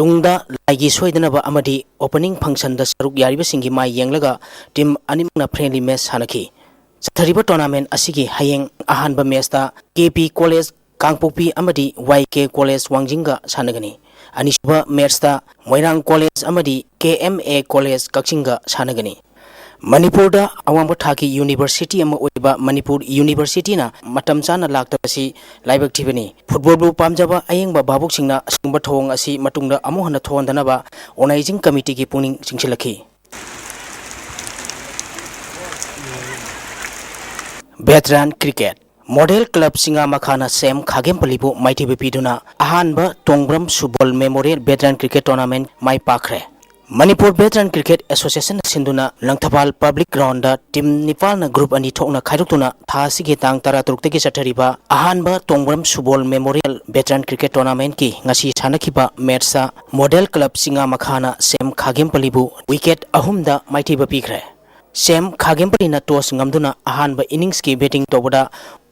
ꯇꯨꯡꯗ ꯂꯥꯏꯒꯤ ꯁꯣꯏꯗꯅꯕ ꯑꯃꯗꯤ ꯑꯣꯄꯅꯤꯡ ꯐꯪꯁꯟꯗ ꯁꯔꯨꯛ ꯌꯥꯔꯤꯕꯁꯤꯡꯒꯤ ꯃꯥꯏ ꯌꯦꯡꯂꯒ ꯇꯤꯝ ꯑꯅꯤꯃꯛꯅ ꯐ꯭ꯔꯦꯟꯂꯤ ꯃꯦꯆ ꯁꯥꯟꯅꯈꯤ꯫ ꯆꯠꯊꯔꯤꯕ ꯇꯣꯔꯅꯥꯃꯦꯟꯠ ꯑꯁꯤꯒꯤ ꯍꯌꯦꯡ ꯑꯍꯥꯟꯕ ꯃꯦꯆꯇ ꯀꯦ ꯄꯤ ꯀꯣꯂꯦꯖ ꯀꯥꯡꯄꯣꯛꯄꯤ ꯑꯃꯗꯤ ꯋꯥꯏ ꯀꯦ ꯀꯣꯂꯦꯖ ꯋꯥꯡꯖꯤꯡꯒ ꯁꯥꯟꯅꯒꯅꯤ꯫ ꯑꯅꯤꯁꯨꯕ ꯃꯦꯆꯇ ꯃꯣꯏꯔꯥꯡ ꯀꯣꯂꯦꯖ ꯑꯃꯗꯤ ꯀꯦ ꯑꯦꯝ ꯑꯦ ꯀꯣꯂꯦꯖ ꯀꯛꯆꯤꯡꯒ ꯁꯥꯟꯅꯒꯅꯤ꯫ ꯃꯅꯤꯄꯨꯔꯗ ꯑꯋꯥꯡꯕ ꯊꯥꯛꯀꯤ ꯌꯨꯅꯤꯚꯔꯁꯤꯇꯤ ꯑꯃ ꯑꯣꯏꯔꯤꯕ ꯃꯅꯤꯄꯨꯔ ꯌꯨꯅꯤꯚꯔꯁꯤꯇꯤꯅ ꯃꯇꯝ ꯆꯥꯅ ꯂꯥꯛꯇꯕꯁꯤ ꯂꯥꯏꯕꯛ ꯊꯤꯕꯅꯤ꯫ ꯐꯨꯠꯕꯣꯜꯕꯨ ꯄꯥꯝꯖꯕ ꯑꯌꯦꯡꯕ ꯚꯥꯕꯣꯛꯁꯤꯡꯅ ꯑꯁꯤꯒꯨꯝꯕ ꯊꯧꯑꯣꯡ ꯑꯁꯤ ꯃꯇꯨꯡꯗ ꯑꯃꯨꯛ ꯍꯟꯅ ꯊꯣꯛꯍꯟꯗꯅꯕ ꯑꯣꯔꯒꯅꯥꯏꯖꯤꯡ ꯀꯃꯤꯇꯤꯒꯤ ꯄꯨꯛꯅꯤꯡ ꯆꯤꯡꯁꯤꯜꯂꯛꯈꯤ꯫ Veteran cricket. ꯃꯣꯗꯦꯜ ꯀ꯭ꯂꯕ ꯆꯤꯉꯥꯃꯈꯥꯅ ꯁꯦꯝ ꯈꯥꯒꯦꯝꯄꯜꯂꯤꯕꯨ ꯃꯥꯏꯊꯤꯕ ꯄꯤꯗꯨꯅ ꯑꯍꯥꯟꯕ Tongbram Subol memorial veteran cricket tournament ꯃꯥꯏ ꯄꯥꯛꯈ꯭ꯔꯦ꯫ ꯃꯅꯤꯄꯨꯔ ꯚꯦꯇꯔꯥꯟ ꯀ꯭ꯔꯤꯀꯦꯠ ꯑꯦꯁꯣꯁꯤꯌꯦꯁꯟꯅ ꯁꯤꯟꯗꯨꯅ ꯂꯪꯊꯕꯥꯜ ꯄꯕ꯭ꯂꯤꯛ ꯒ꯭ꯔꯥꯎꯟꯗ ꯇꯤꯝ ꯅꯤꯄꯥꯜꯅ ꯒ꯭ꯔꯨꯞ ꯑꯅꯤ ꯊꯣꯛꯅ ꯈꯥꯏꯗꯣꯛꯇꯨꯅ ꯊꯥ ꯑꯁꯤꯒꯤ ꯇꯥꯡ ꯇꯔꯥꯇꯔꯨꯛꯇꯒꯤ ꯆꯠꯊꯔꯤꯕ ꯑꯍꯥꯟꯕ Tongbram Subol memorial veteran cricket ꯇꯣꯔꯅꯥꯃꯦꯟꯠꯀꯤ ꯉꯁꯤ ꯁꯥꯟꯅꯈꯤꯕ ꯃꯦꯠꯁꯇ ꯃꯣꯗꯦꯜ ꯀ꯭ꯂꯕ ꯆꯤꯉꯥꯃꯈꯥꯅ ꯁꯦꯝ ꯈꯥꯒꯦꯝꯄꯜꯂꯤꯕꯨ ꯋꯤꯀꯦꯠ ꯑꯍꯨꯝꯗ ꯃꯥꯏꯊꯤꯕ ꯄꯤꯈ꯭ꯔꯦ꯫ ꯁꯦꯝ ꯈꯥꯒꯦꯝꯄꯜꯂꯤꯅ ꯇꯣꯁ ꯉꯝꯗꯨꯅ ꯑꯍꯥꯟꯕ ꯏꯅꯤꯡꯁꯀꯤ ꯕꯦꯇꯤꯡ ꯇꯧꯕꯗ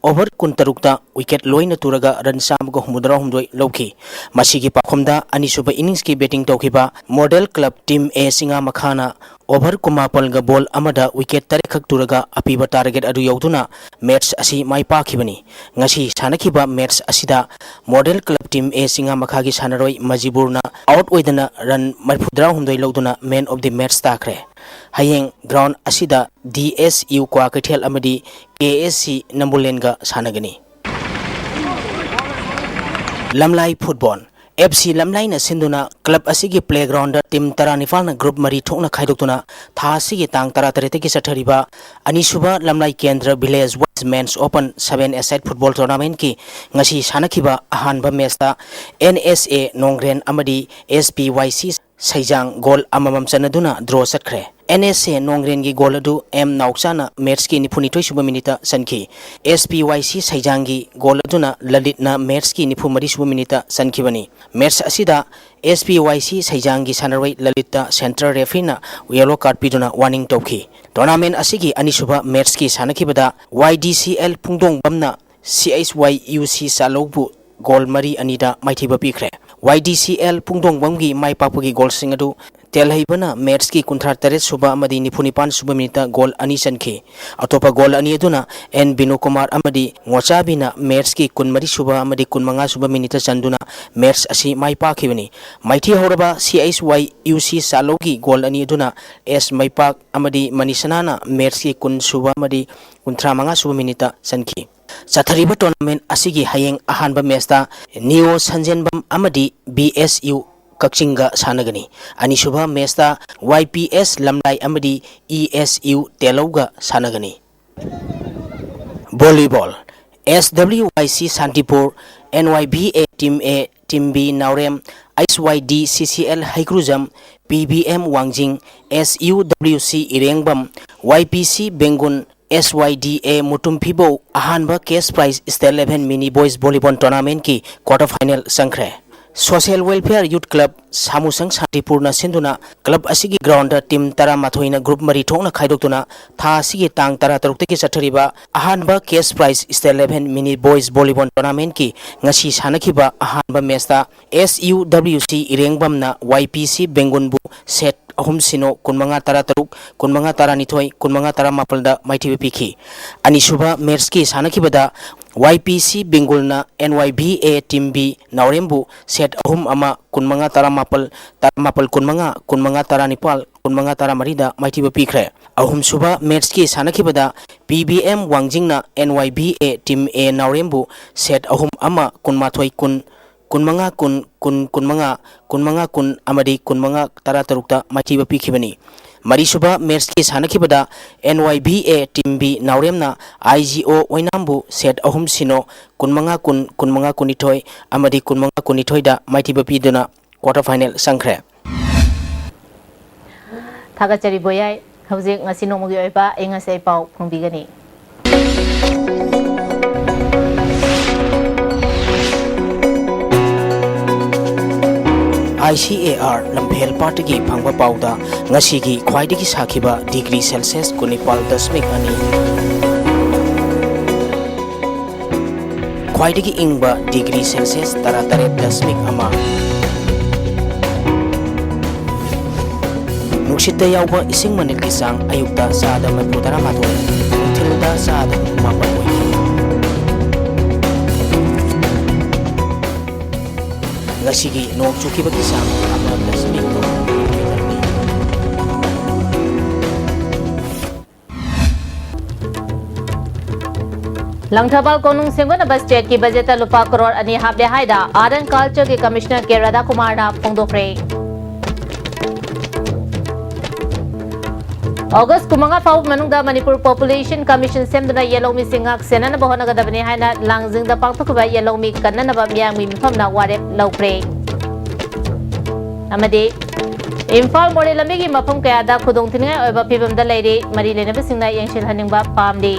ꯑꯣꯚꯔ ꯀꯨꯟꯇꯔꯨꯛꯇ ꯋꯤꯀꯦꯠ ꯂꯣꯏꯅ ꯇꯨꯔꯒ ꯔꯟ ꯆꯥꯝꯃꯒ ꯍꯨꯝꯐꯨꯇꯔꯥꯍꯨꯝꯗꯣꯏ ꯂꯧꯈꯤ꯫ ꯃꯁꯤꯒꯤ ꯄꯥꯎꯈꯨꯝꯗ ꯑꯅꯤꯁꯨꯕ ꯏꯅꯤꯡꯁꯀꯤ ꯕꯦꯇꯤꯡ ꯇꯧꯈꯤꯕ ꯃꯣꯗꯦꯜ ꯀ꯭ꯂꯕ ꯇꯤꯝ ꯑꯦ ꯆꯤꯉꯥꯃꯈꯥꯅ over ꯀꯨꯟꯃꯥꯄꯜꯒ ball ꯑꯃꯗ wicket ꯇꯔꯦꯠꯈꯛ ꯇꯨꯔꯒ ꯑꯄꯤꯕ target ꯑꯗꯨ ꯌꯧꯗꯨꯅ match ꯑꯁꯤ ꯃꯥꯏ ꯄꯥꯛꯈꯤꯕꯅꯤ꯫ ꯉꯁꯤ ꯁꯥꯟꯅꯈꯤꯕ match ꯑꯁꯤꯗ Model Club Team A ꯆꯤꯡꯉꯥꯃꯈꯥꯒꯤ ꯁꯥꯟꯅꯔꯣꯏ ꯃꯖꯤꯕꯨꯔꯅ out ꯑꯣꯏꯗꯅ run ꯃꯔꯤꯐꯨꯇꯔꯥꯍꯨꯝꯗꯣꯏ ꯂꯧꯗꯨꯅ man of the match ꯇꯥꯈ꯭ꯔꯦ꯫ ꯍꯌꯦꯡ ground ꯑꯁꯤꯗ D S U ꯀ꯭ꯋꯥꯀꯩꯊꯦꯜ ꯑꯃꯗꯤ K S C ꯅꯝꯕꯨꯂꯦꯟꯒ ꯁꯥꯟꯅꯒꯅꯤ꯫ ꯂꯝꯂꯥꯏ football꯫ F C ꯂꯝꯂꯥꯏꯅ ꯁꯤꯟꯗꯨꯅ club ꯑꯁꯤꯒꯤ playground team ꯇꯔꯥꯅꯤꯄꯥꯜꯅ group ꯃꯔꯤ ꯊꯣꯛꯅ ꯈꯥꯏꯗꯣꯛꯇꯨꯅ ꯊꯥ ꯑꯁꯤꯒꯤ ꯇꯥꯡ ꯇꯔꯥꯇꯔꯦꯠꯇꯒꯤ ꯆꯠꯊꯔꯤꯕ ꯑꯅꯤꯁꯨꯕ ꯂꯝꯂꯥꯏ ꯀꯦꯟꯗ꯭ꯔ Village Wise Men's Open seven-a-side football tournamentꯀꯤ ꯉꯁꯤ ꯁꯥꯟꯅꯈꯤꯕ ꯑꯍꯥꯟꯕ matchꯇ N S A ꯅꯣꯡꯒ꯭ꯔꯦꯟ ꯑꯃꯗꯤ S P Y C ꯁꯩꯖꯥꯡ goal ꯑꯃꯃꯝ ꯆꯟꯅꯗꯨꯅ draw ꯆꯠꯈ꯭ꯔꯦ꯫ N S A ꯅꯣꯡꯒ꯭ꯔꯦꯟꯒꯤ goal ꯑꯗꯨ M ꯅꯥꯎꯆꯥꯅ matchꯀꯤ ꯅꯤꯐꯨꯅꯤꯊꯣꯏ ꯁꯨꯕ minuteꯇ ꯆꯟꯈꯤ꯫ S P Y C ꯁꯩꯖꯥꯡꯒꯤ goal ꯑꯗꯨꯅ ꯂꯂꯤꯠꯅ matchꯀꯤ ꯅꯤꯐꯨꯃꯔꯤ ꯁꯨꯕ minuteꯇ ꯆꯟꯈꯤꯕꯅꯤ꯫ Match ꯑꯁꯤꯗ S P Y C ꯁꯩꯖꯥꯡꯒꯤ ꯁꯥꯟꯅꯔꯣꯏ ꯂꯂꯤꯠꯇ central refereeꯅ yellow card ꯄꯤꯗꯨꯅ warning ꯇꯧꯈꯤ꯫ Tournament ꯑꯁꯤꯒꯤ ꯑꯅꯤꯁꯨꯕ matchꯀꯤ ꯁꯥꯟꯅꯈꯤꯕꯗ Y D C L ꯄꯨꯡꯗꯣꯡꯕꯝꯅ C H Y U C ꯆꯥꯂꯧꯕꯨ goal ꯃꯔꯤ ꯑꯅꯤꯗ ꯃꯥꯏꯊꯤꯕ ꯄꯤꯈ꯭ꯔꯦ꯫ Y D C L ꯄꯨꯡꯗꯣꯡꯕꯝꯒꯤ ꯃꯥꯏ ꯄꯥꯛꯄꯒꯤ goalꯁꯤꯡ ꯑꯗꯨ ꯇꯦꯜꯍꯩꯕꯅ matchꯀꯤ ꯀꯨꯟꯊ꯭ꯔꯥ ꯇꯔꯦꯠ ꯁꯨꯕ ꯑꯃꯗꯤ ꯅꯤꯐꯨ ꯅꯤꯄꯥꯟ ꯁꯨꯕ minuteꯇ goal ꯑꯅꯤ ꯆꯟꯈꯤ꯫ ꯑꯇꯣꯞꯄ goal ꯑꯅꯤ ꯑꯗꯨꯅ N ꯕꯤꯅꯨꯀꯨꯃꯥꯔ ꯑꯃꯗꯤ ꯉꯣꯆꯥꯕꯤꯅ matchꯀꯤ ꯀꯨꯟꯃꯔꯤ ꯁꯨꯕ ꯑꯃꯗꯤ ꯀꯨꯟꯃꯉꯥ ꯁꯨꯕ minuteꯇ ꯆꯟꯗꯨꯅ match ꯑꯁꯤ ꯃꯥꯏ ꯄꯥꯛꯈꯤꯕꯅꯤ꯫ ꯃꯥꯏꯊꯤ ꯍꯧꯔꯕ C H Y U C ꯆꯥꯂꯧꯒꯤ goal ꯑꯅꯤ ꯑꯗꯨꯅ S ꯃꯩꯄꯥꯛ ꯑꯃꯗꯤ ꯃꯅꯤꯁꯅꯥꯅ matchꯀꯤ ꯀꯨꯟ ꯁꯨꯕ ꯑꯃꯗꯤ ꯀꯨꯟꯊ꯭ꯔꯥ ꯃꯉꯥ ꯁꯨꯕ minuteꯇ ꯆꯟꯈꯤ꯫ ꯆꯠꯊꯔꯤꯕ tournament ꯑꯁꯤꯒꯤ ꯍꯌꯦꯡ ꯑꯍꯥꯟꯕ matchꯇ Neo ꯁꯟꯖꯦꯟꯕꯝ ꯑꯃꯗꯤ B S U ꯀꯛꯆꯤꯡꯒ ꯁꯥꯟꯅꯒꯅꯤ꯫ ꯑꯅꯤꯁꯨꯕ matchꯇ Y P S ꯂꯝꯂꯥꯏ ꯑꯃꯗꯤ E S U ꯇꯦꯂꯧꯒ ꯁꯥꯟꯅꯒꯅꯤ꯫ Volleyball꯫ S W Y C ꯁꯥꯟꯇꯤꯄꯨꯔ, N Y B A Team A, Team B Naorem, H Y D C C L Heikrujam, P B M ꯋꯥꯡꯖꯤꯡ, S U W C ꯏꯔꯦꯡꯕꯝ, Y P C ꯕꯦꯡꯒꯨꯟ, S Y D A ꯃꯨꯇꯨꯝꯐꯤꯕꯧ ꯑꯍꯥꯟꯕ cash prize state level mini boys volleyball tournamentꯀꯤ quarter final ꯆꯪꯈ꯭ꯔꯦ꯫ Social Welfare Youth Club ꯁꯥꯃꯨꯁꯪ ꯁꯥꯟꯇꯤꯄꯨꯔꯅ ꯁꯤꯟꯗꯨꯅ club ꯑꯁꯤꯒꯤ groundꯇ team ꯇꯔꯥꯃꯥꯊꯣꯏꯅ group ꯃꯔꯤ ꯊꯣꯛꯅ ꯈꯥꯏꯗꯣꯛꯇꯨꯅ ꯊꯥ ꯑꯁꯤꯒꯤ ꯇꯥꯡ ꯇꯔꯥꯇꯔꯨꯛꯇꯒꯤ ꯆꯠꯊꯔꯤꯕ ꯑꯍꯥꯟꯕ cash prize state level mini boys volleyball tournamentꯀꯤ ꯉꯁꯤ ꯁꯥꯟꯅꯈꯤꯕ ꯑꯍꯥꯟꯕ matchꯇ S U W C ꯏꯔꯦꯡꯕꯝꯅ Y P C ꯕꯦꯡꯒꯨꯟꯕꯨ set ꯑꯍꯨꯝ ꯁꯤꯅꯣ, ꯀꯨꯟꯃꯉꯥ ꯇꯔꯥꯇꯔꯨꯛ, ꯀꯨꯟꯃꯉꯥ ꯇꯔꯥꯅꯤꯊꯣꯏ, ꯀꯨꯟꯃꯉꯥ ꯇꯔꯥꯃꯥꯄꯜꯗ ꯃꯥꯏꯊꯤꯕ ꯄꯤꯈꯤ꯫ ꯑꯅꯤꯁꯨꯕ ꯃꯦꯠꯁꯀꯤ ꯁꯥꯟꯅꯈꯤꯕꯗ ꯋꯥꯏ ꯄꯤ ꯁꯤ ꯕꯦꯡꯒꯨꯜꯅ N Y B A team B ꯅꯥꯎꯔꯦꯝꯕꯨ ꯁꯦꯠ ꯑꯍꯨꯝ ꯑꯃ, ꯀꯨꯟꯃꯉꯥ ꯇꯔꯥꯃꯥꯄꯜ, ꯇꯔꯥꯃꯥꯄꯜ ꯀꯨꯟꯃꯉꯥ, ꯀꯨꯟꯃꯉꯥ ꯇꯔꯥꯅꯤꯄꯥꯜ, ꯀꯨꯟꯃꯉꯥ ꯇꯔꯥꯃꯔꯤꯗ ꯃꯥꯏꯊꯤꯕ ꯄꯤꯈ꯭ꯔꯦ꯫ ꯑꯍꯨꯝꯁꯨꯕ ꯃꯦꯠꯁꯀꯤ ꯁꯥꯟꯅꯈꯤꯕꯗ ꯄꯤ ꯕꯤ ꯑꯦꯝ ꯋꯥꯡꯖꯤꯡꯅ N Y B A team A ꯅꯥꯎꯔꯦꯝꯕꯨ ꯁꯦꯠ ꯑꯍꯨꯝ ꯑꯃ, ꯀꯨꯟꯃꯥꯊꯣꯏ ꯀꯨꯟ, ꯀꯨꯟꯃꯉꯥ ꯀꯨꯟ, ꯀꯨꯟ ꯀꯨꯟꯃꯉꯥ, ꯀꯨꯟꯃꯉꯥ ꯀꯨꯟ ꯑꯃꯗꯤ ꯀꯨꯟꯃꯉꯥ ꯇꯔꯥꯇꯔꯨꯛꯇ ꯃꯥꯏꯊꯤꯕ ꯄꯤꯈꯤꯕꯅꯤ꯫ ꯃꯔꯤꯁꯨꯕ ꯃꯦꯠꯁꯀꯤ ꯁꯥꯟꯅꯈꯤꯕꯗ N Y B A team B ꯅꯥꯎꯔꯦꯝꯅ ꯑꯥꯏ ꯖꯤ ꯑꯣ ꯑꯣꯏꯅꯥꯝꯕꯨ ꯁꯦꯠ ꯑꯍꯨꯝ ꯁꯤꯅꯣ, ꯀꯨꯟꯃꯉꯥ ꯀꯨꯟ, ꯀꯨꯟꯃꯉꯥ ꯀꯨꯟꯅꯤꯊꯣꯏ ꯑꯃꯗꯤ ꯀꯨꯟꯃꯉꯥ ꯀꯨꯟꯅꯤꯊꯣꯏꯗ ꯃꯥꯏꯊꯤꯕ ꯄꯤꯗꯨꯅ ꯀ꯭ꯋꯥꯇꯔ ꯐꯥꯏꯅꯦꯜ ꯆꯪꯈ꯭ꯔꯦ꯫ ꯊꯥꯒꯠꯆꯔꯤ ꯕꯣꯌꯥꯏ꯫ ꯍꯧꯖꯤꯛ ꯉꯁꯤ ꯅꯣꯡꯃꯒꯤ ꯑꯣꯏꯕ ꯑꯏꯪ ꯑꯁꯥꯒꯤ ꯄꯥꯎ ꯐꯣꯡꯕꯤꯒꯅꯤ꯫ ꯑꯥꯏ ꯁꯤ ꯑꯦ ꯑꯥꯔ ꯂꯝꯐꯦꯜ ꯄꯥꯠꯇꯒꯤ ꯐꯪꯕ ꯄꯥꯎꯗ ꯉꯁꯤꯒꯤ ꯈ꯭ꯋꯥꯏꯗꯒꯤ ꯁꯥꯈꯤꯕ ꯗꯤꯒ꯭ꯔꯤ ꯁꯦꯜꯁꯤꯌꯁ ꯀꯨꯟꯅꯤꯄꯥꯜ ꯗꯁꯃꯤꯛ ꯑꯅꯤ, ꯈ꯭ꯋꯥꯏꯗꯒꯤ ꯏꯪꯕ ꯗꯤꯒ꯭ꯔꯤ ꯁꯦꯜꯁꯤꯌꯁ ꯇꯔꯥꯇꯔꯦꯠ ꯗꯁꯃꯤꯛ ꯑꯃ, ꯅꯨꯡꯁꯤꯠꯇ ꯌꯥꯎꯕ ꯏꯁꯤꯡ ꯃꯅꯤꯜꯒꯤ ꯆꯥꯡ ꯑꯌꯨꯛꯇ ꯆꯥꯗ ꯃꯔꯤꯐꯨ ꯇꯔꯥꯃꯥꯊꯣꯏ, ꯅꯨꯡꯊꯤꯜꯗ ꯆꯥꯗ ꯃꯥꯄꯜ ꯑꯣꯏꯈꯤ꯫ ꯉꯁꯤꯒꯤ ꯅꯣꯡ ꯆꯨꯈꯤꯕꯒꯤ ꯆꯥꯡ ꯑꯃ ꯗꯁꯃꯤꯛ ꯅꯣꯡ ꯃꯤꯂꯤꯃꯤꯇꯔꯅꯤ꯫ ꯂꯪꯊꯕꯥꯜ ꯀꯣꯅꯨꯡ ꯁꯦꯝꯒꯠꯅꯕ ꯁ꯭ꯇꯦꯠꯀꯤ ꯕꯖꯦꯠꯇ ꯂꯨꯄꯥ ꯀꯔꯣꯔ ꯑꯅꯤ ꯍꯥꯞꯂꯦ ꯍꯥꯏꯅ ꯑꯥꯔꯠ ꯑꯦꯟ ꯀꯜꯆꯔꯒꯤ ꯀꯃꯤꯁꯅꯔ ꯀꯦ ꯔꯥꯙꯥꯀꯨꯃꯥꯔꯅ ꯐꯣꯡꯗꯣꯛꯈ꯭ꯔꯦ꯫ ꯑꯣꯒꯁ ꯀꯨꯟꯃꯉꯥ ꯐꯥꯎꯕ ꯃꯅꯨꯡꯗ ꯃꯅꯤꯄꯨꯔ ꯄꯣꯄꯨꯂꯦꯁꯟ ꯀꯃꯤꯁꯟ ꯁꯦꯝꯗꯨꯅ ꯌꯦꯜꯍꯧꯃꯤꯁꯤꯡ ꯉꯥꯛ ꯁꯦꯟꯅꯅꯕ ꯍꯣꯠꯅꯒꯗꯕꯅꯤ ꯍꯥꯏꯅ ꯂꯥꯡꯖꯤꯡꯗ ꯄꯥꯡꯊꯣꯛꯈꯤꯕ ꯌꯦꯜꯍꯧꯃꯤ ꯀꯟꯅꯅꯕ ꯃꯤꯌꯥꯝꯒꯤ ꯃꯤꯐꯝꯅ ꯋꯥꯔꯦꯞ ꯂꯧꯈ꯭ꯔꯦ꯫ ꯑꯃꯗꯤ ꯏꯝꯐꯥꯜ ꯃꯣꯔꯦ ꯂꯝꯕꯤꯒꯤ ꯃꯐꯝ ꯀꯌꯥꯗ ꯈꯨꯗꯣꯡꯊꯤꯅꯤꯡꯉꯥꯏ ꯑꯣꯏꯕ ꯐꯤꯕꯝꯗ ꯂꯩꯔꯤ, ꯃꯔꯤ ꯂꯩꯅꯕꯁꯤꯡꯅ ꯌꯦꯡꯁꯤꯜꯍꯟꯅꯤꯡꯕ ꯄꯥꯝꯂꯤ꯫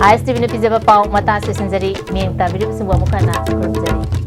ꯑꯥꯏ ꯑꯦꯁ ꯇꯤ ꯚꯤꯅ ꯄꯤꯖꯕ ꯄꯥꯎ ꯃꯇꯥꯡ ꯑꯁꯤꯗ ꯂꯣꯏꯁꯤꯟꯖꯔꯤ꯫ ꯃꯤꯠꯌꯦꯡ ꯇꯥꯕꯤꯔꯤꯕꯁꯤꯡꯕꯨ ꯑꯃꯨꯛ ꯍꯟꯅ ꯈꯨꯔꯨꯝꯖꯔꯤ꯫